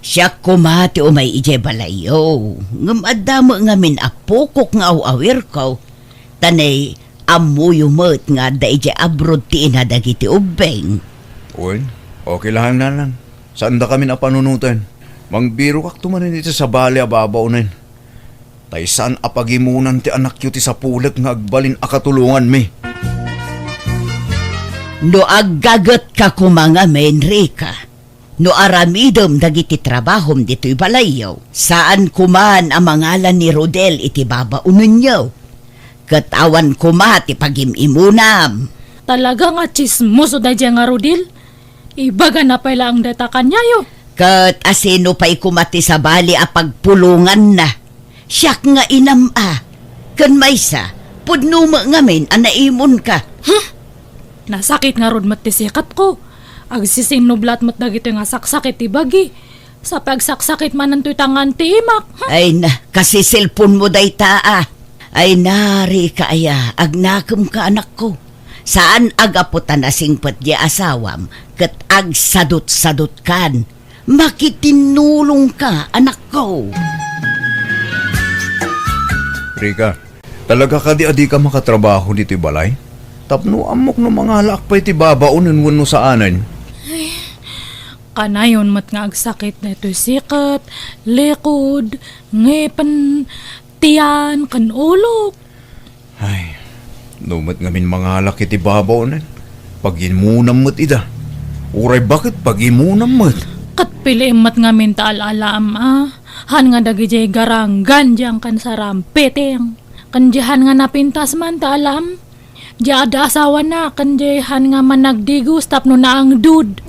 Siak koma ti umay idiay balayyo, ngem adda met ngamin a pukok nga aw-awirko. Ta nay, ammoyo met nga adda idiay abroad ti ina dagiti ubbing. Wen, okay laeng, nanang. Saandakamin a panunoten. Mangbirokakto manen iti sabali a babaonen. Tay saan a pagimonan ti anakyo ti sapulek nga agbalin a katulonganmi. No aggagetka koma ngamin, Rika, no aramidem dagiti trabahom ditoy balayyo, saan koman a mangalan ni Rodel iti babaonenyo. Ket awan koma ti pagim-imonam. Talaga nga tsismoso daydiay nga Rodel. Ibagana pay laeng dayta kaniayo. Ket asino pay koma ti sabali a pagpulonganna? Siak nga inam a. Ken maysa, pudno met ngamin a naimonka. Huh? Nasakit ngarud met ti sikatko. Agsisinnublat met dagitoy nga saksakit ti bagi. Sa pagsaksakit manen toy tangan ti imak. Huh? Ay na, kasi cellphone mo dayta a. Ay na, Rika aya, agnakemka, anakko. Saan a gapu ta nasingpet di asawam ket agsadutsadutkan. Makitinnulongka, anakko. Rika, talaga kadi a dika makatrabaho ditoy balay? Tapno ammok no mangalaak pay ti babaonen wenno saanen. Kanayon met nga agsakit daytoy sikat, likod, ngipen, tiyan, ken ulok. Ay, no met ngamin mangalak iti babaonen, pagimonam met ida. Uray baket, pagimonam met. Ket piliem met ngamin ta al-alaam a, han nga dagidiay garanggan diay angkan sarampiting. Ken diay han nga napintas man ta alaam, diay adda asawana, ken diay han nga managdigos tapno naangdod.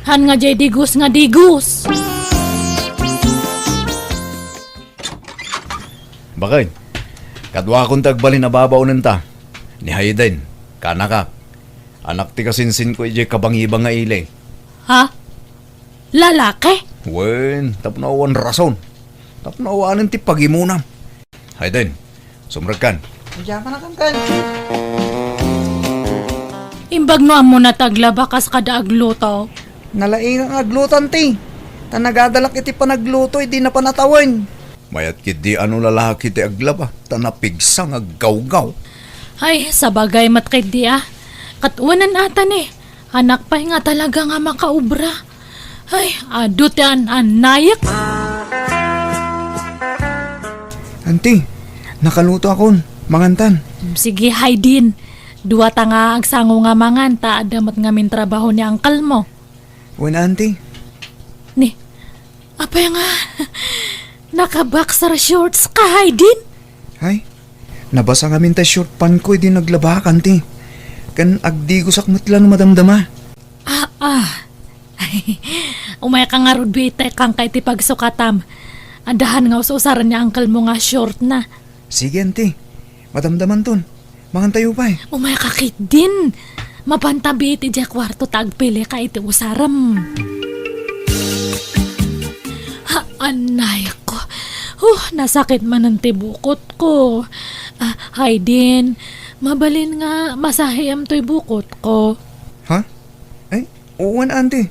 Han nga diay digos nga digos. Bakit? Kaduakon ti agbalin a babaonenta. Ni Hayden, kanakak. Anak ti kasinsinko idiay kabangibang nga ili. Ha? Lalaki? Wen, tapno awan rason. Tapno awanen ti pagimunam. Hayden, sumrekkan. Diak man a kankan. Imbag no ammona ti aglaba kas kada agluto. Nalaing nga agluto, anti. Ta nagadalak iti panagluto, idi napan a tawen. Mayat ketdi a no lalaki ti aglaba, ta napigsa nga aggawgaw. Ay, sabagay met ketdi a. Ket wen ata ni, anak pay nga talaga nga makaobra. Ay, adu ti an-annayek. Anti, nakalutoakon, mangantan. Sige, Hayden. Duata nga agsango nga mangan, ta adda met ngamin trabaho ni uncle mo. Wen, anti. Ni, apay nga, naka-boxer shorts ka, Hayden? Ay, nabasa ngamin ti short pantko idi naglabak, anti. Ken agdigosak met la no madamdama. Ah, ah. Umayka ngarud, biit, ta ikkanka iti pagsukatam. Adda han nga us-usaren ni uncle mo nga short na. Sige, anti. Madamdamanton. Mangantayo pay. Umayka ketdin. Mapanta biit idiay kuarto ta agpilika iti usarem. Ha, anay ko. Huh, nasakit manen ti bukot ko. Ah, Hayden, mabalin nga masahiam toy bukot ko. Ha? Ay, wen, anti.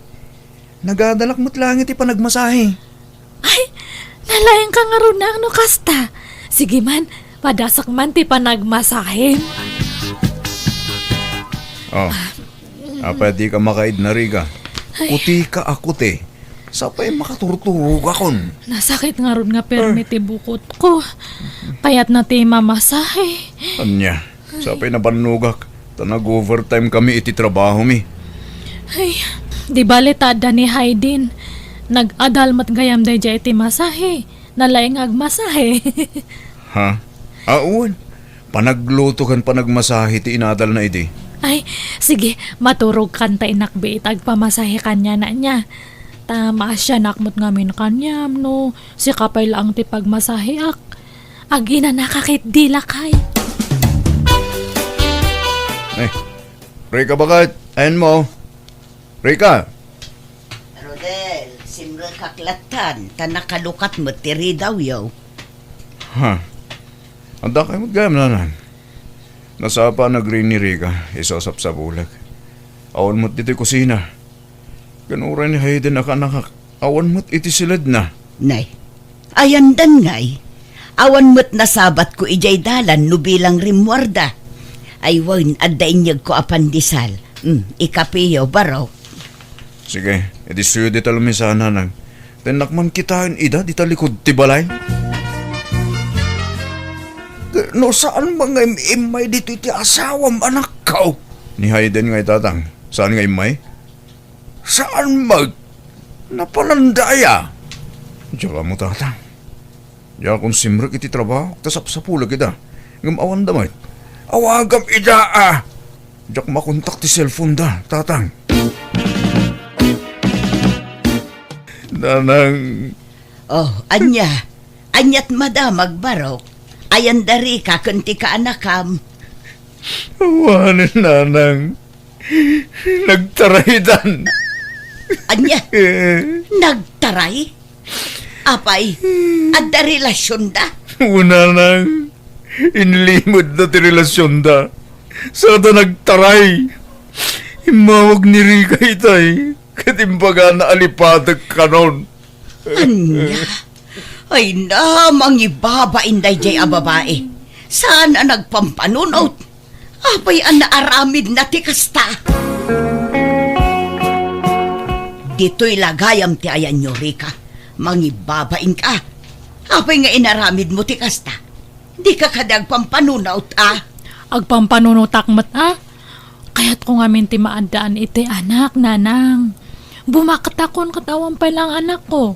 Nagadalak met laeng iti panagmasahe. Ay, nalaingka ngarud no kasta. Sige man, padasak man ti panagmasahe. Oh, apay dika makaidna, Rica? Ay. Kutika a kuti. Sapay makaturturogakon. Nasakit ngarud nga permi ti bukot ko. Payatna ti mamasahe. Ania? Sapay nabannogak, ta nag-overtime kami iti trabahomi. Ay, di bale ta adda ni Hayden. Nag-adal met gayam daydiay iti masahe. Nalaing nga agmasahe. Ha? Awan. Panagluto ken panagmasahe ti inadalna idi. Ay, sige, maturogkan ta inakbi ita agpamasahe kaniana nia. Ta maasianak met ngamin kaniam no sika pay laeng ti pagmasaheak. Aginanaka ketdi, lakay. Eh, Rica, baket? Ayanmo? Rica? Rodel, simrekak lattan, ta nakalukat met ti ridawyo. Ha? Adda kay met gayam, nanang? Nasapa a nagrin ni Rica, isu a sapsapulek. Awan met ditoy kusina. Ken uray ni Hayden a kaanakak, awan met iti siledna. Nay, ayandan ngay. Awan met nasabatko idiay dalan no bilang rimmuarda. Ay wen, adda inyegko a pandesal. Hmm, ikapeyo, barok. Sige, idi suyo dita lumisan, nanang. Tennak man kitaen ida dita likud ti balay. No saan man nga im-immay ditoy ti asawam, anakko? Ni Hayden ngay, tatang. Saan nga immay? Saan met? Napalandaya. Diak ammo, tatang. Diakon simrek iti trabaho, ta sapsapulek ida. Ngem awanda met. Awagam ida, a. Diak makontak ti cellphone da, tatang. Nanang. Oh, ania? Aniat madamag, barok? Ayan da Rica ken ti kaanakam. Awanen, nanang. Nagtaraydan. Ania? Nagtaray? Apay, adda relasionda? Wen, nanang. Inlimedda ti relasionda. Sada nagtaray. Immawag ni Rica itay. Ket imbagana a lipatek kanon. Ania? Ay na, mangibabain daydiay a babai. Saan a nagpampanunot? Apay a naaramidna ti kasta? Ditoy la gayam ti ayanyo, Rica. Mangibabainka. Apay nga inaramidmo ti kasta? Dika kadi agpampanunot, a? Agpampanunotak met, a? Kayatko ngamin ti maaddaan iti anak, nanang. Bumaktakon ket awan pay laeng anakko.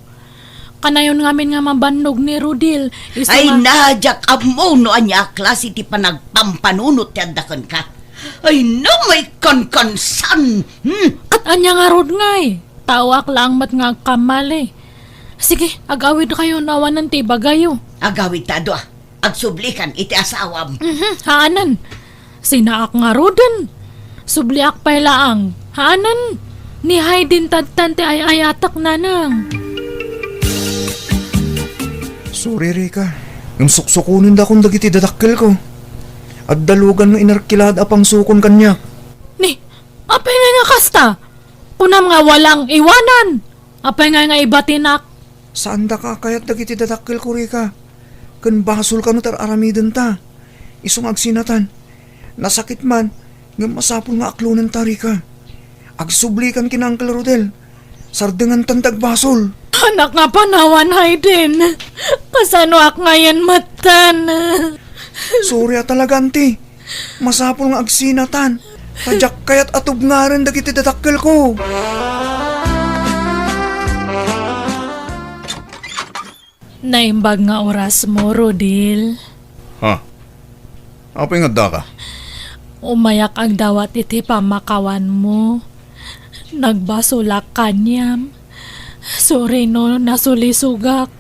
Kanayon ngamin nga mabannog ni Rodel, isu Ay, nga na, diak ammo no ania a klase ti panagpampanunot ti adda kenka. Ay, na, maikankansan! Hmm? Ket ania ngarud ngay? Taoak laeng met nga agkammali. Sige, ag-awidkayo no awanen ti ibagayo. Agawidta a dua. Agsublikan iti asawam. Mhm, haanen. Sinaak ngaruden. Subliak pay laeng. Haanen. Ni Hayden tattan ti ay-ayatek, nanang. Sorry, Rica. Ngem suksukonendakon dagiti dadakkelko. Adda lugan nga inerkilada a pangsukon kaniak. Ni, apay ngay nga kasta? Kunam nga walang iwanan. Apay ngay nga ibatinak? Saandaka a kayat dagiti dadakkelko, Rica. Ken basolka no tar-aramidenta. Isu nga agsinatan. Nasakit man, ngem masapul nga aklonenta, Rica. Agsublikan ken Uncle Rodel. Sardengantan ti agbasol. Anak nga panawan, Hayden. Kasanoak ngayen metten? Sorry a talaga, Auntie. Masapul nga agsinatan. Ta diak kayat a tubngaren dagiti dadakkelko. Naimbag nga orasmo, Rodel. Ha? Apay nga addaka? Umayak agdawat iti pammakawanmo. Nagbasolak kaniam. Sorry no nasulisogak.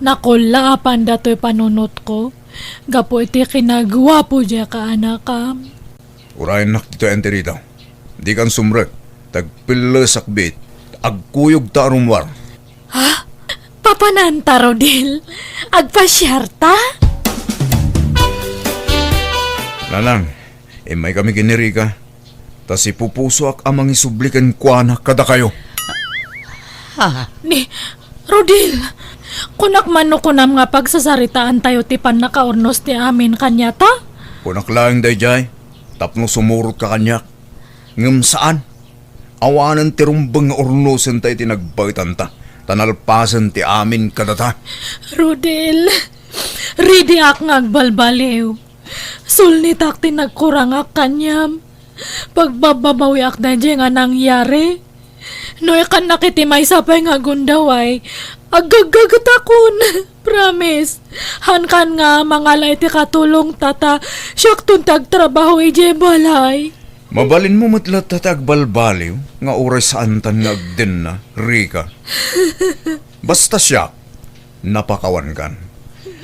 Nakullaapan datoy panunotko gapu iti kinaguapo diay kaanakam. Urayennak ditoy, Auntie Rita. Dikan sumrek, ta agpellesak biit. Agkuyogta a rummuar. Ha? Papananta, Rodel? Agpasiarta? Nanang, immaykami ken ni Rica, ta sipupusoak a mangisubli kenkuana kadakayo. Ha? Ni, Rodel, kunak man no kunam nga pagsasaritaantayo ti pannakaurnos ti amin kaniata? Kunak laeng daydiay, tapno sumurotka kaniak. Ngem saan. Awanen ti rumbeng nga urnosenta iti nagbaetanta, ta nalpasen ti amin kadata. Rodel, ridiak nga agbalbaliw. Sulnitak ti nagkurangak kaniam. Pagbabbabawiak daydiay nga nangyari. No ikannak iti maysa pay nga gundaway, aggaggagetakon. Promise. Hankan nga mangala iti katulongta ta siakton ti agtrabaho idiay balay. Mabalinmo met latta ti agbalbaliw nga uray saantan nga agdenna, Rica. Basta siak, napakawankan.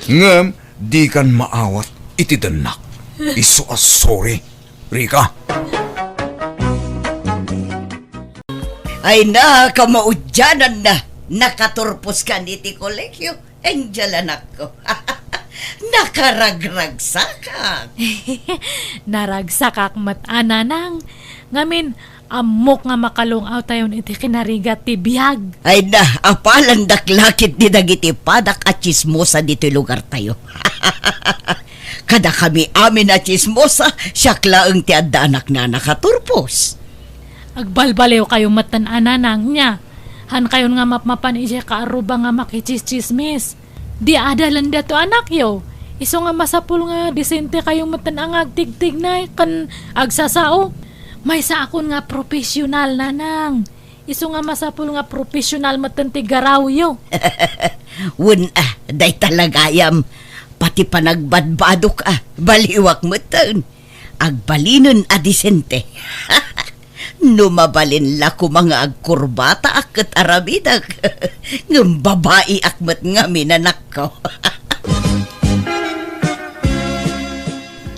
Ngem dikan maawat iti dennak. Isu a sorry, Rica. Ay na, kamaudiananna. Nakaturpos kan iti kolegio. Angel, anakko. Nakaragragsakak. Naragsakak met a, nanang. Ngamin, ammok nga makalung-awtayon iti kinarigat ti biag. Ay na, apalandak la ketdi dagiti padak a tsismosa ditoy lugartayo. Kadakami amin a tsismosa, siak laeng ti adda anakna a nakaturpos. Agbalbaliwkayo metten a, nanang, nia. Hankayon nga mapmapan idiay kaarruba nga makitsistsismis. Di adalen daytoy anakyo. Isu nga masapul nga disentekayo metten a nga agtigtignay ken agsasao. Maysaakon nga profesional, nanang. Isu nga masapul nga profesional metten ti garawyo. Wen a, dayta la gayam. Pati panagbadbadok a, baliwak metten. Agbalinen a disente. No mabalin la koma nga agkurbataak ket aramidek, ngem babaiak met ngamin, anakko.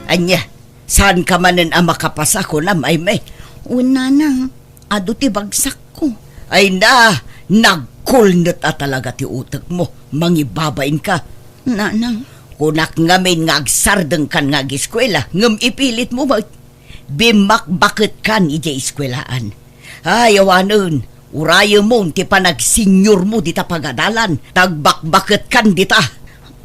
Ania, saanka manen a makapasa, kunam, Aymay? Wen, nanang, adu ti bagsakko. Ay na, nagkulnet a talaga ti utekmo, mangibabainka. Nanang. Kunak ngamin nga agsardengkan nga agiskuela, ngem ipilitmo met. Bimmakbaketkan idiay eskuelaan. Ay, awanen, urayemon ti panagsenyormo dita pagadalan, ta agbakbaketkan dita.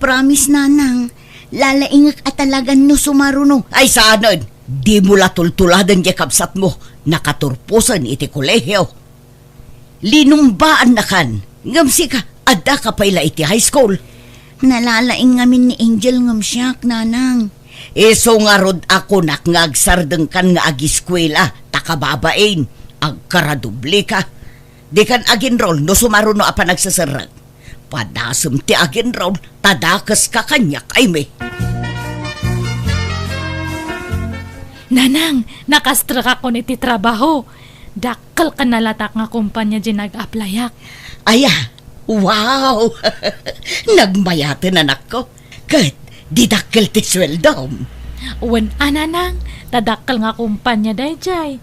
Promise, nanang, lalaingek a talagan no sumaruno. Ay, saanen, dimo la tultuladen diay kabsatmo, nakaturposen iti kolehio. Linumbaannakan, ngem sika, addaka pay la iti high school. Nalalaing ngamin ni Angel ngem siak, nanang. Isu ngarud a kunak nga agsardengkan nga agiskuela ta kababain, agkaradobleka. Dikan aginrol no sumaruno a panagseserrek. Padasem ti aginrol, ta dakeska kaniak, Aimee. Nanang, nakastrekakon iti trabaho. Dakkel ken nalatak nga kompanya diay nag-applyak. Aya, wow! Nagmayaten, anakko. Ket di dakkel ti sueldom. Wen a, nanang, ta dakkel nga kompanya daydiay.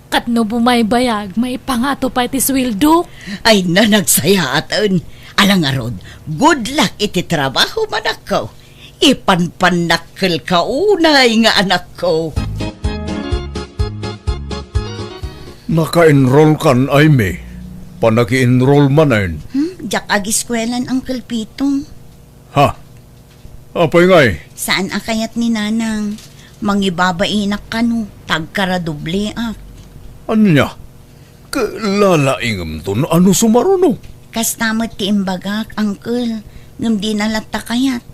Ket no bumaybayag, maipangato pay ti sueldok. Ay na, nagsayaaten. Ala ngarud, good luck iti trabaho, anakko. Ipanpannakkelka unay nga anakko. Naka-enroll kan, Aimee? Panaki-enroll manen? Hmm, diak agiskuelan, Uncle Pitong. Ha? Apay ngay? Saan a kayat ni Nanang? Mangibabainak kano, ta agkaradobliak. Ania? Ket lalaingemto no sumaruno? Kasta met ti imbagak, Uncle, ngem dina latta kayat.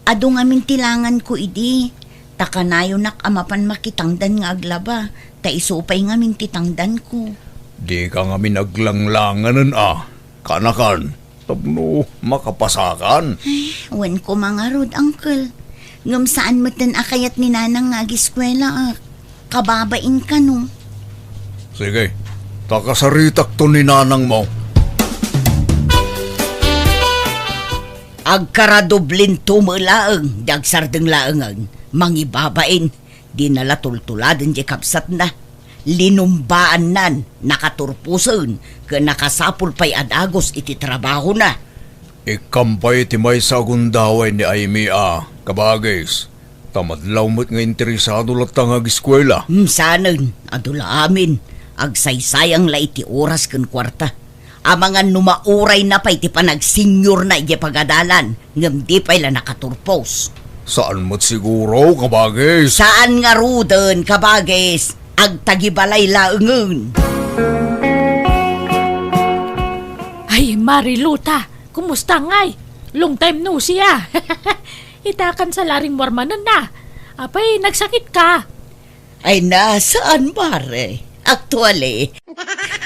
Adu ngamin ti langanko idi, ta kanayonak a mapan makitangdan nga aglaba, ta isu pay ngamin ti tangdanko. Dika ngamin aglanglanganen a, kanakan, tapno makapasakan. Ay, wen koma ngarud, Uncle. Ngem saan metten a kayat ni Nanang nga agiskuelaak. Kababain kano. Sige, ta kasaritakto ni nanangmo. Agkaradoblinto met laeng, di agsardeng laengen. Mangibabain, dina la tultuladen diay kabsatna. Linumbaannan, nakaturposen, ken nakasapul pay a dagus iti trabahona. Ikkam pay ti maysa a gundaway ni Aimee a, kabagis. Ta madlaw met nga interesado latta nga agiskuela. Hmm, saanen, adu la amin. Agsaysayang la iti oras ken kuarta. Amangan no maurayna pay ti panagseniorna idiay pagadalan, ngem di pay la nakaturpos. Saan met siguro, kabagis? Saan ngaruden, kabagis? Agtagibalay laengen. Ay, Mariluta, kumusta ngay? Long time no see, a. Itakan sa laring warmanen na. Apay, nagsakitka? Ay na, saan, Mare? Actually,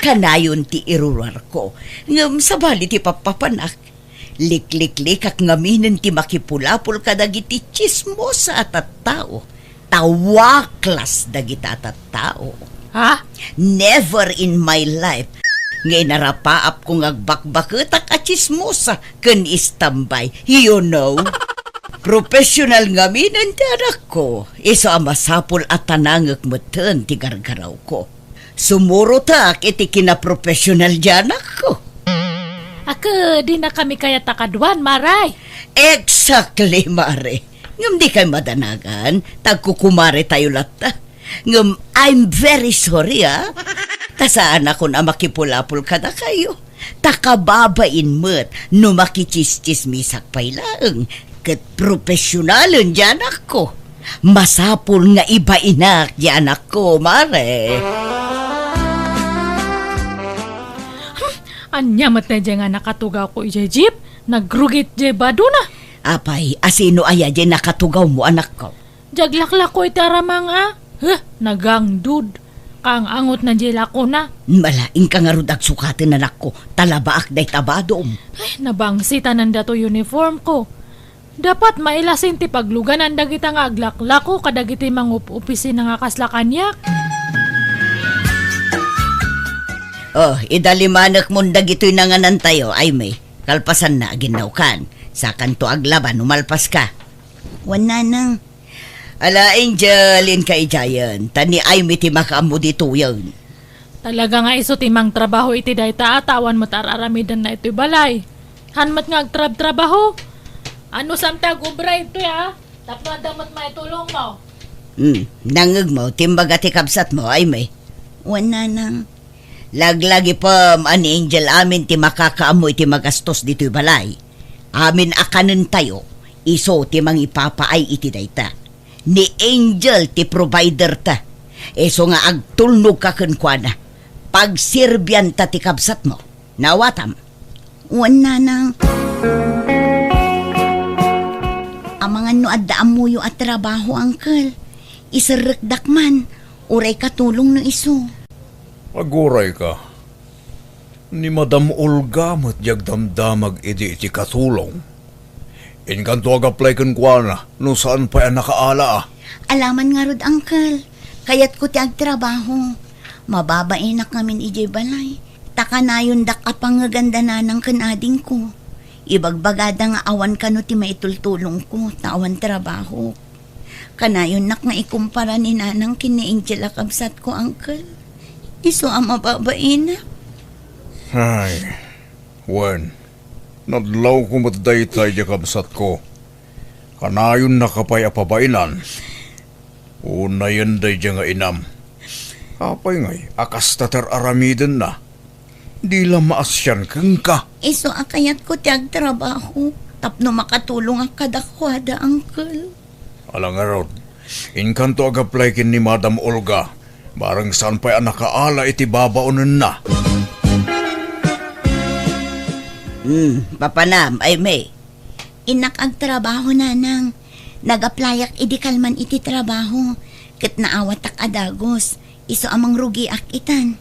kanayon ti iruarko, ngem sabali ti pappapanak. Likliklikak ngaminen ti makipulapol kadagiti tsismosa a tattao. Ta waklas dagita a tattao. Ha? Never in my life nga inarapaapko nga agbakbaketak a tsismosa ken istambay, you know. Professional ngaminen ti anakko, isu a masapul a tanangek metten ti gargarawko. Sumurotak iti kinaprofessional ti anakko. Ket dinakami kayat a kaduan, Mare. Exactly, Mare. Ngem dikay madanagan, ta agkukumaretayo latta. Ngem I'm very sorry, a. Ta saanakon a makipulapol kadakayo. Ta kababain met no makitsistsismisak pay laeng ket profesionalen ti anakko. Masapul nga ibainak ti anakko, Mare. Hmm, ania met daydiay nga nakatugawko idiay jeep? Nagrugit diay badona. Apay, a sino aya diay nakatugawmo, anakko? Diay aglaklako iti aramang a. Huh, nagangdud. Kaang-angot na diay lakona. Malaing ka ngarud agsukaten, anakko, ta labaak dayta badom. Ay, nabangsitanan dato uniformko. Dapat mailasin ti pagluganan dagita nga aglaklako kadagiti mangup-opisina nga kasla kaniak. Oh, idalimanekmon dagitoy nanganantayo, Aimee. Kalpasanna, aginnawkan. Sakanto aglaba no malpaska. Wen, nanang. Ala, Angel, inka idiayen, ta ni Aimee ti makaammo ditoyen. Talaga nga isu ti mangtrabaho iti dayta a ta awan met ar-aramidenna itoy balay. Han met nga agtrabtrabaho. Anusam ti agobra itoy, a? Tapno adda met maitulongmo. Hmm, nangngegmo ti imbaga ti kabsatmo, Aimee? Wen, nanang. Laglagipem a ni Angel amin ti makakaammo iti magastos ditoy balay. Amin a kanentayo, isu ti mangipapaay iti dayta. Ni Angel ti provider ta. Isu nga agtulnog ka kenkuana. Pagserbianta ti kabsatmo. Naawatam? Wen, nanang. Amangan no adda ammoyo a trabaho, uncle. Iserrekdak man. Uray katulong no isu. Aguray ka. Ni Madam Olga met ti agdamdamag idi iti katulong. Inkanto ag-apply kenkuana no saan pay a nakaala a. Alaman ngarud, Uncle. Kayatko ti agtrabaho. Mababainak ngamin idiay balay. Ta kanayondak a pangngeganda nanang ken adingko. Ibagbagada nga awan kano ti maitultulongko ta awan trabaho. Kanayonnak nga ikumpara ni Nanang ken ni Angel a kabsatko, Uncle. Isu a mababainak. Ay, wen, nadlawko met dayta idiay kabsatko. Kanayonnaka pay a pabainan. Unayen daydiay nga inam. Apay ngay a kasta ti ar-aramidenna? Di la maasian kenka. Isu a kayatko ti agtrabaho tapno makatulongak kadakuada, Uncle. Ala ngarud, inkanto ag-apply ken ni Madam Olga, bareng saan pay a nakaala iti babaonenna. Hmm, papanam, Aimee? Innak agtrabaho, Nanang. Nag-applyak idi kalman iti trabaho, ket naawatak a dagus. Isu a mangrugiak itan.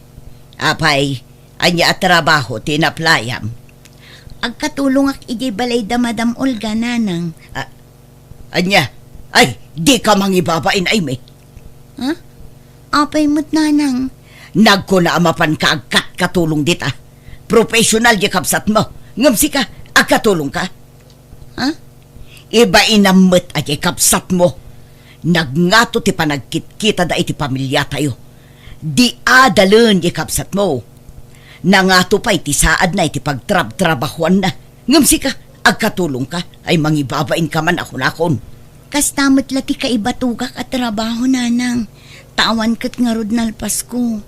Apay, ania a trabaho ti in-applyam? Agkatulongak idiay balay da Madam Olga, Nanang. A-, ania? Ay, dika mangibabain, Aimee. Ha? Apay met, Nanang? Nagkuna a mapanka agkatkatulong dita. Professional diay kabsatmo. Ngem sika, agkatulongka? Ha? Ibainam met a diay kabsatmo. Nagngato ti panagkitkitada iti pamiliatayo. Di adalen diay kabsatmo. Nangato pay ti saadna iti pagtrabtrabahoanna. Ngem sika, agkatulongka, ay mangibabainka man a kunakon. Kasta met la ti kaibatogak a trabaho, Nanang. Ta awan ket ngarud nalpasko.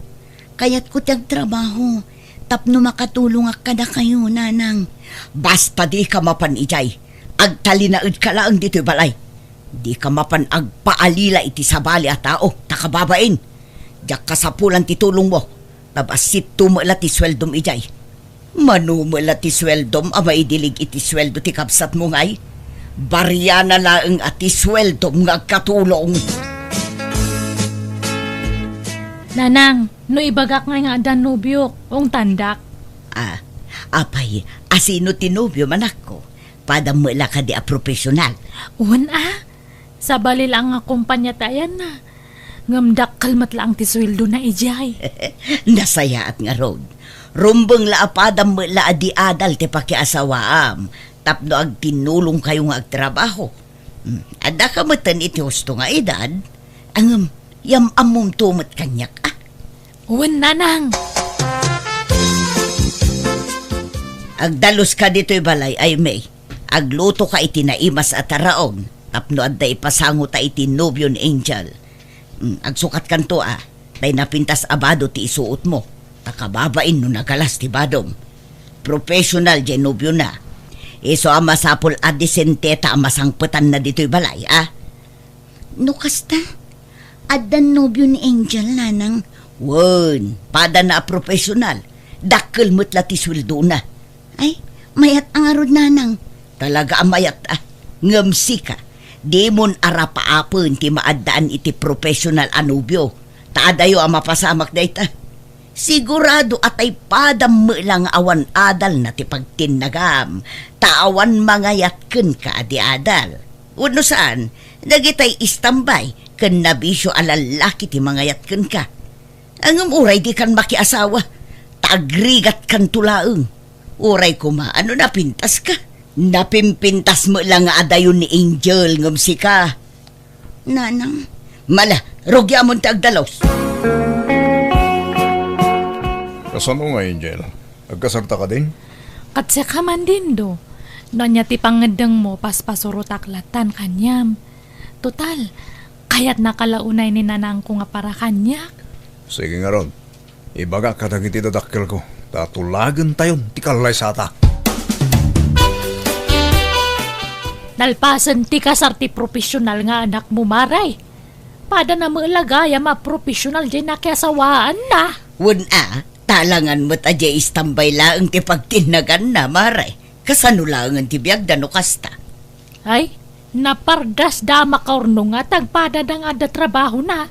Kayatko ti agtrabaho tapno makatulongak kadakayo, Nanang. Basta dika mapan idiay, agtalinaedka laeng ditoy balay. Dika mapan agpaalila iti sabali a tao, ta kababain. Diak kasapulan ti tulongmo, ta bassit to met la ti sueldom idiay. Mano met la ti sueldom a maidilig iti sueldo ti kabsatmo ngay? Bariana laeng a ti sueldom nga agkatulong. Nanang, no ibagak ngay nga addan nobiok, ungtandak. Ah, apay, asino ti nobiom, anakko? Padam met la kadi a profesional? Wen a, sabali la nga kompania ti ayanna. Ngem dakkel met laeng ti sueldona idiay. Nasayaat ngarud. Rumbeng la a padam met la a di adal ti pakiasawaam tapno agtinnulongkayo nga agtrabaho. Hmm, addaka metten iti husto nga edad. Ngem, yam-ammomto met kaniak, a? Wen, Nanang. Agdaluska ditoy balay, Aimee. Aglutoka iti naimas a taraon tapno adda ipasangota iti nobio ni Angel. Mm, agsukatkanto a, tay napintas a bado ti isuotmo, ta kababain no nagalas ti badom. Professional diay nobiona. Isu a masapul a disenteta a masangpetanna ditoy balay, a? No kasta, addan nobio ni Angel, Nanang. Wen, padana a professional. Dakkel met la ti sueldona. Ay, mayat a ngarud, Nanang. Talaga a mayat a. Ngem sika, dimon arapaapen ti maaddaan iti professional a nobio. Ta adayo a mapasamak dayta. Sigurado a tay padam met la nga awan adalna ti pagtinnagam, ta awan mangayat kenka a di adal. Wenno saan, dagitay istambay ken nabisio a lallaki ti mangayat kenka. Ngem uray dikan makiasawa, ta agrigatkanto laeng. Uray koma, no napintaska? Napimpintas met la nga adayo ni Angel ngem sika. Nanang. Mala, rugiamon ti agdalus. Kasano nga, Angel? Agkasarta kadin? Ket sika man, Dindo. No ania ti pangngeddengmo, paspasurotak latan kaniam. Total, kayatnaka la unay ni nanangko nga para kaniak. Sige ngarud. Ibagak kadagiti dadakkelko, ta tulagentayon ti kallaysata. Nalpasen ti kasar ti profesional nga anakmo, Mare. Padana met la gayam a profesional diay nakiasawaanna. Wen a, ta alangan met a diay istambay laeng ti pagtinnaganna, Mare. Kasano laengen ti biagda no kasta? Ay, napardasda a makaurnonga ti agpadana nga adda trabahona.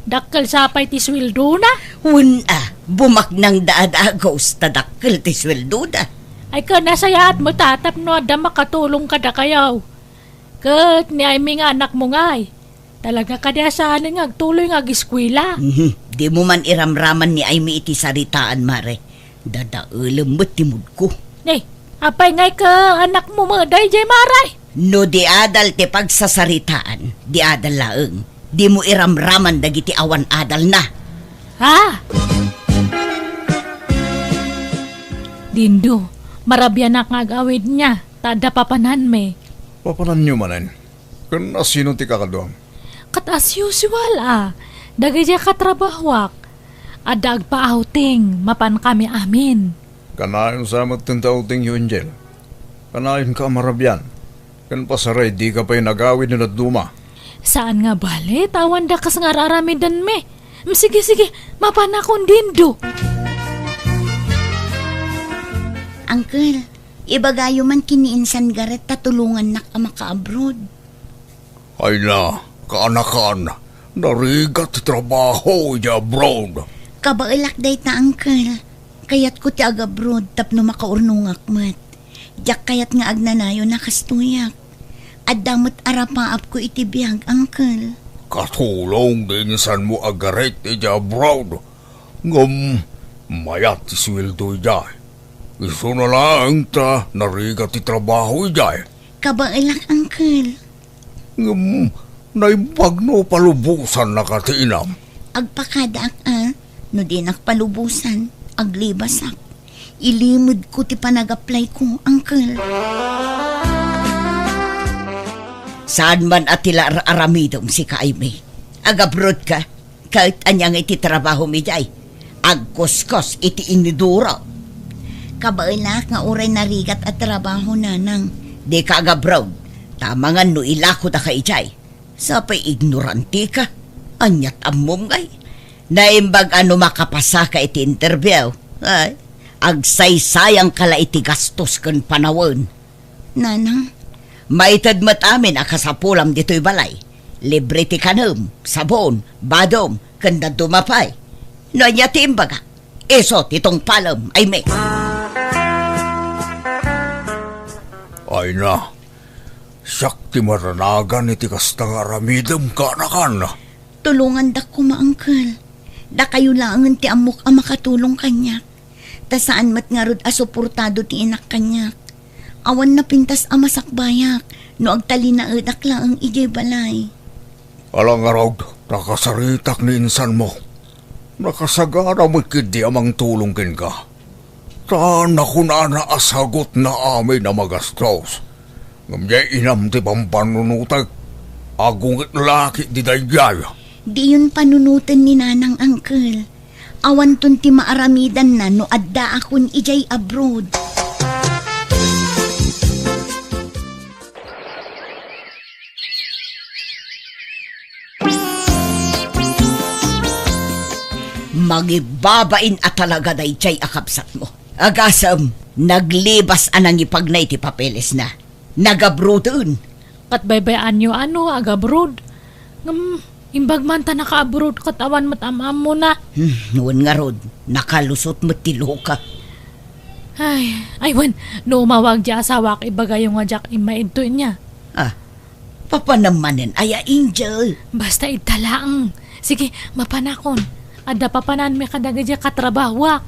Dakkel sa pay ti sueldona? Wen a, bumaknang da a dagus ta dakkel ti sueldona. Ay, ket nasayaat met a tapno adda makatulong kadakayo. Ket ni Aimee nga anakmo ngay, talaga kadi a saan nga agtuloy nga ageskuela? Mhm. Dimo man iramraman ni Aimee iti saritaan, Mare. Dadaelem met ti moodko. Ni, apay ngay ket anakmo met daydiay, Mare? No di adal ti pagsasaritaan, di adal laeng. Dimo iramraman dagiti awan adalna. Ha? Dindo, marabianak nga agawidna, ta adda papananmi. Papananyo manen? Ken asino ti kakaduam? Ket as usual a, dagiti katrabahoak. Adda agpa-outing, mapankami amin. Kanayon sa met ti outingyo, Angel. Kanayonka a marabian. Ken pasaray, dika pay nagawid no dadduma. Saan nga bale, ta awan dakes nga ar-aramidenmi. Mm, sige, sige, mapanakon, Dindo. Uncle, ibagayo man ken ni Insan Garret ta tulongannak a maka-abroad. Ay na, kaanakan, narigat ti trabaho idiay abroad. Kabaelak dayta, Uncle. Kayatko ti agabroad tapno makaurnongak met. Diak kayat nga agnanayon a kastoyak. Adda met arapaapko iti biag, Uncle. Katulong ti insanmo a Garret idiay abroad. Ngem mayat ti sueldo idiay. Isuna laeng ta narigat ti trabaho idiay. Kabaelak, Uncle. Ngem naimbag no palubosannaka ti inam. Agpakadaak a, no dinak palubosan, aglibasak. Ilimedko ti panag-applyko, Uncle. Saan man a ti la ar-aramidem, sika, Aimee. Agabroadka. Ket ania nga iti trabahom idiay? Agkuskos iti iniduro. Kabaelak nga uray narigat a trabaho, Nanang. Dika agabroad, ta amangan no ilakodaka idiay. Sapay ignorantika. Aniat ammom ngay? Naimbag a no makapasaka iti interview, ay, agsaysayangka la iti gastos ken panawen. Nanang. Maited met amin a kasapulam ditoy balay. Libre ti kanem, sabon, badom, ken dadduma pay. No ania ti imbagak, isu ti tungpalem, Aimee. Ay na, siak ti maranagan iti kasta nga aramidem, kaanakan. Tulongandak koma, Uncle. Dakayo laengen ti ammok a makatulong kaniak. Ta saan met ngarud a suportado ti inak kaniak. Awan napintas a masakbayak no agtalinaedak laeng idiay balay. Ala ngarud, nakasaritak ni insanmo. Nakasagana met ketdi a mangtulong kenka. Ta nakunana a sagutna amin a magastos. Ngem diay inam ti pampannunotek. Agunget la ketdi daydiay. Diyon panunoten ni Nanang, Uncle. Awanton ti maaramidanna no addaakon idiay abroad. Mangibabain a talaga daydiay a kabsatmo. Agasem, naglibas a nangipagna iti papelesna. Nagabroaden. Ket baybay-anyo a no agabroad. Ngem, imbag man ta naka-abroad ket awan met am-ammona. Hmm, wen ngarud, nakalusot met ti luka. Ay, ay wen, no umawag diay asawak, ibagayo nga diak immay idtoy nia. Ah, papanam manen aya, Angel? Basta idta laeng. Sige, mapanakon. Adda papananmi kadagiti katrabahoak.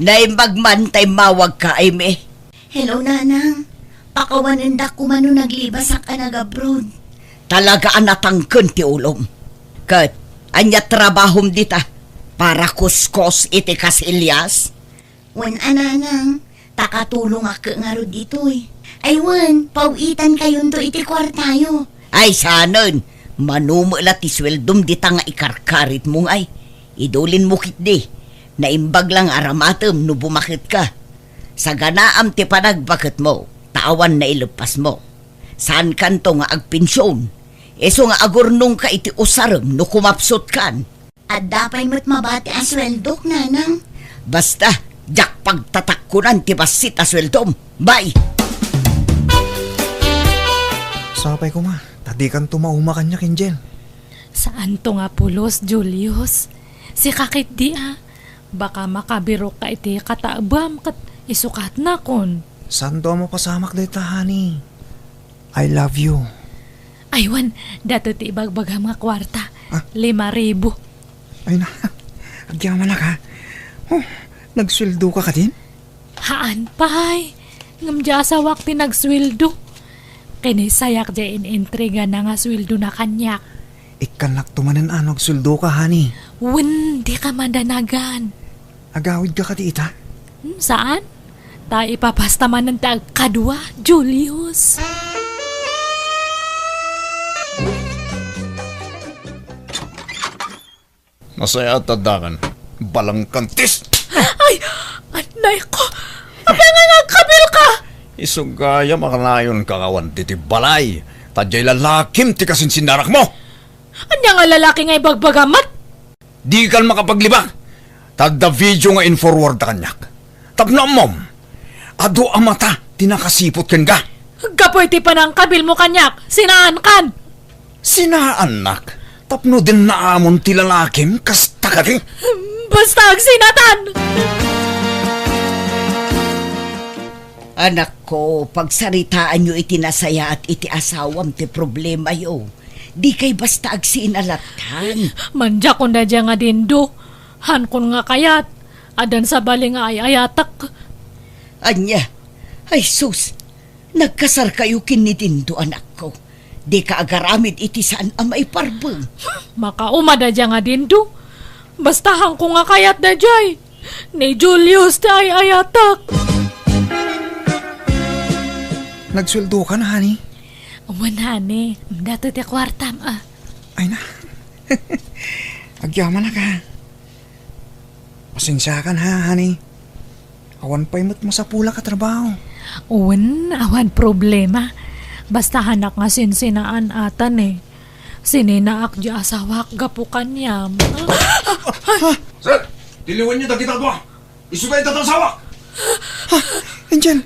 Naimbag man ta immawagka, Aimee. Hello, Nanang. Pakawanendak koma no naglibasak a nagabroad. Talaga a natangken ti ulom. Ket, ania trabahom dita? Para kuskos iti kasilyas? Wen a, Nanang, ta katulongak ngarud ditoy. Ay wen, paw-itankayonto iti kuartayo. Ay, saanen, mano met la ti sueldom dita nga ikarkaritmo ngay. Idulinmo ketdi, naimbag la nga aramatem no bumaketka. Saganaam ti panagbaketmo, ta awan naileppasmo. Saankanto nga agpension. Isu nga agurnongka iti usarem no kumapsutkan. Adda pay met mabati a sueldok, Nanang. Basta, diak pagtatakkonan ti bassit a sueldom. Bye! Sapay koma, Dikanto mauma kaniak, Angel. Saanto nga pulos, Julius. Sika ketdi a. Baka makabirokka iti kataebam ket isukatnakon. Saanto a mapasamak dayta, honey. I love you. Ay, wen, daytoy ti ibagbagam nga kuarta. Ah? Lima ribu. Ay na, agyamanak, ha? Oh, nagsueldoka kadin? Haan pay. Ngem diay asawak ti nagsueldo. Kinisayak diay in-intrigana nga sueldona kaniak. Ikkannakto manen a no agsueldoka, honey. Wen, dika madanagan. Agawidka kadi ita? Hmm, saan? Ta ipapasta manen ti agkadua, Julius. Nasayaat a dangan, balangkantis! Ay! Ay, naeko! Apay nga nagkabilka? Isu gayam a kanayonka awan ditoy balay, ta diay lalakim ti kasinsinnarakmo! Ania nga lalaki nga ibagbagam met? Dikan makapaglibak, ta adda video nga in-forward ta kaniak. Tapno ammom, adu a mata ti nakasiput kenka. Gapu iti panangkabilmo kaniak, sinaankan. Sinaannak? Tapno dinnaamon ti lalakim, kasta kadi? Basta agsinatan! Anakko, pagsaritaanyo iti nasayaat iti asawam ti problemayo. Dikay basta agsinatan. Mandiakon daydiay nga Dindo. Haankon nga kayat. Addan sabali nga ay-ayatek. Ania? Ay sus! Nagkasarkayo ken ni Dindo, anakko. Dika agaramid iti saan a maiparbeng. Makauma daydiay nga Dindo. Basta haankon nga kayat daydiay. Ni Julius ti ay-ayatek. Nagsueldokan, honey? Wen, honey. Daytoy ti kuartam, a. Ay na. Agyamanak, ha. Pasensiakan, ha, honey. Awan pay met masapulak a trabaho. Wen, awan problema. Basta haanak nga sinsinaan atan, e. Sininaak diay asawak gapu kaniam. Sir, tiliwenyo dagita dua. Isu dayta ti asawak. Ha? Angel,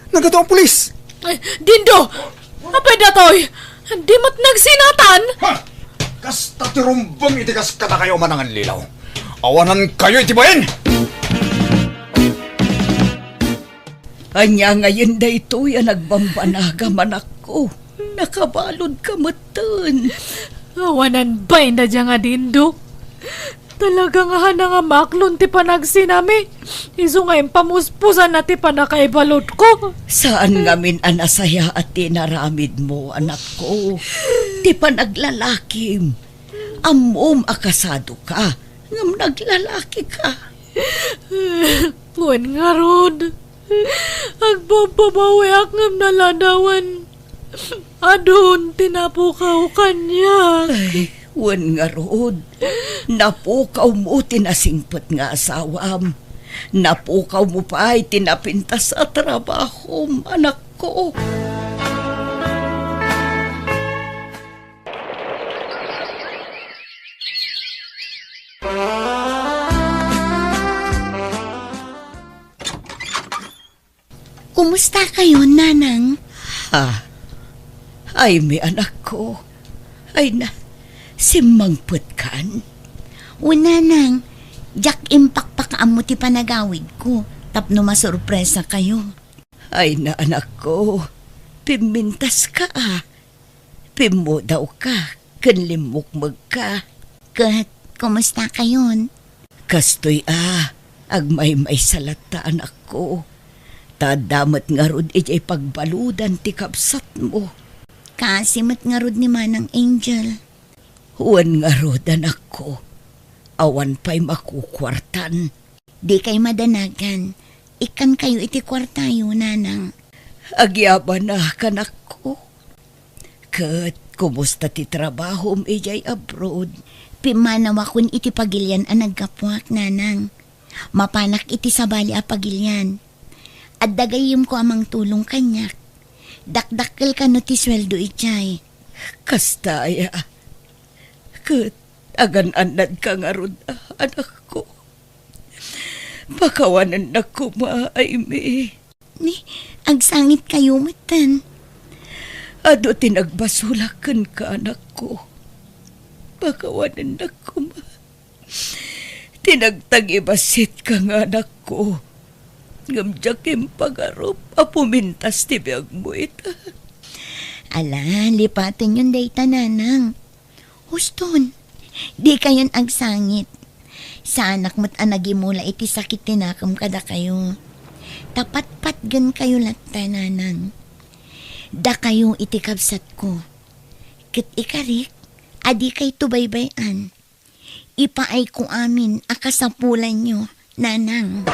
nagadu a pulis. Ay, Dindo! Apay daytoy? Di met nagsinatan? Ha? Kasta ti rumbeng iti kas kadakayo a manangallilaw. Awanankayo iti bain! Ania ngayen daytoy a nagbambanagam, anakko? Nakabaludka metten. Awanan bain daydiay nga Dindo. Talaga nga haanna nga maklon ti panagsinami. Isu nga impamuspusanna ti pannakaibaludko. Saan ngamin a nasayaat ti inaramidmo, anakko. Ti panaglalakim. Ammom a kasadoka, ngem naglalakika. Wen ngarud, agbabbabawiak ngem naladawen. Adun ti napukaw kaniak. Ay, wen ngarud, napukawmo ti nasingpet nga asawam. Napukawmo pay ti napintas a trabahom, anakko. Kumusta kayo, Nanang? Ha? Ay, mi anakko. Ay na, simmangpetkan? O, Nanang, diak impakpakaammo ti panagawidko tapno masurpresa kayo. Ay na, anakko, pimmintaska, a. Pimmudawka ken limmukmegka. Ket, kumusta kayon? Kastoy a, agmaymaysa latta, anakko. Ta adda met ngarud idiay pagbaludan ti kabsatmo. Kaasi met ngarud ni Manang Angel. Wen ngarud, anakko. Awan pay makukuartan. Dikay madanagan. Ikkankayo iti kuartayo, Nanang. Agyamanak, anakko. Ket kumusta ti trabahom idiay abroad? Pimmanawakon iti pagilian a naggapuak, Nanang. Mapanak iti sabali a pagilian. Adda gayyemko a mangtulong kaniak. Dakdakkel kano ti sueldo idiay. Kasta aya. Ket agan-annadka ngarud, anakko. Pakawanennak koma, Aimee. Ni, agsangitkayo metten. Adu ti nagbasolak kenka, anakko. Pakawanennak koma ti nagtagibasitka nga anakko. Ngem diak impagarup a pumintas ti biagmo ita. Ala, lipatenyon dayta, nanang. Huston, dikayon agsangit. Saanak met a nagimula iti sakit ti nakem kadakayo. Ta patpatgenkayo latta, nanang. Dakayo iti kabsatko. Ket ikarik, a dikayto baybay-an. Ipaayko amin a kasapulanyo, nanang.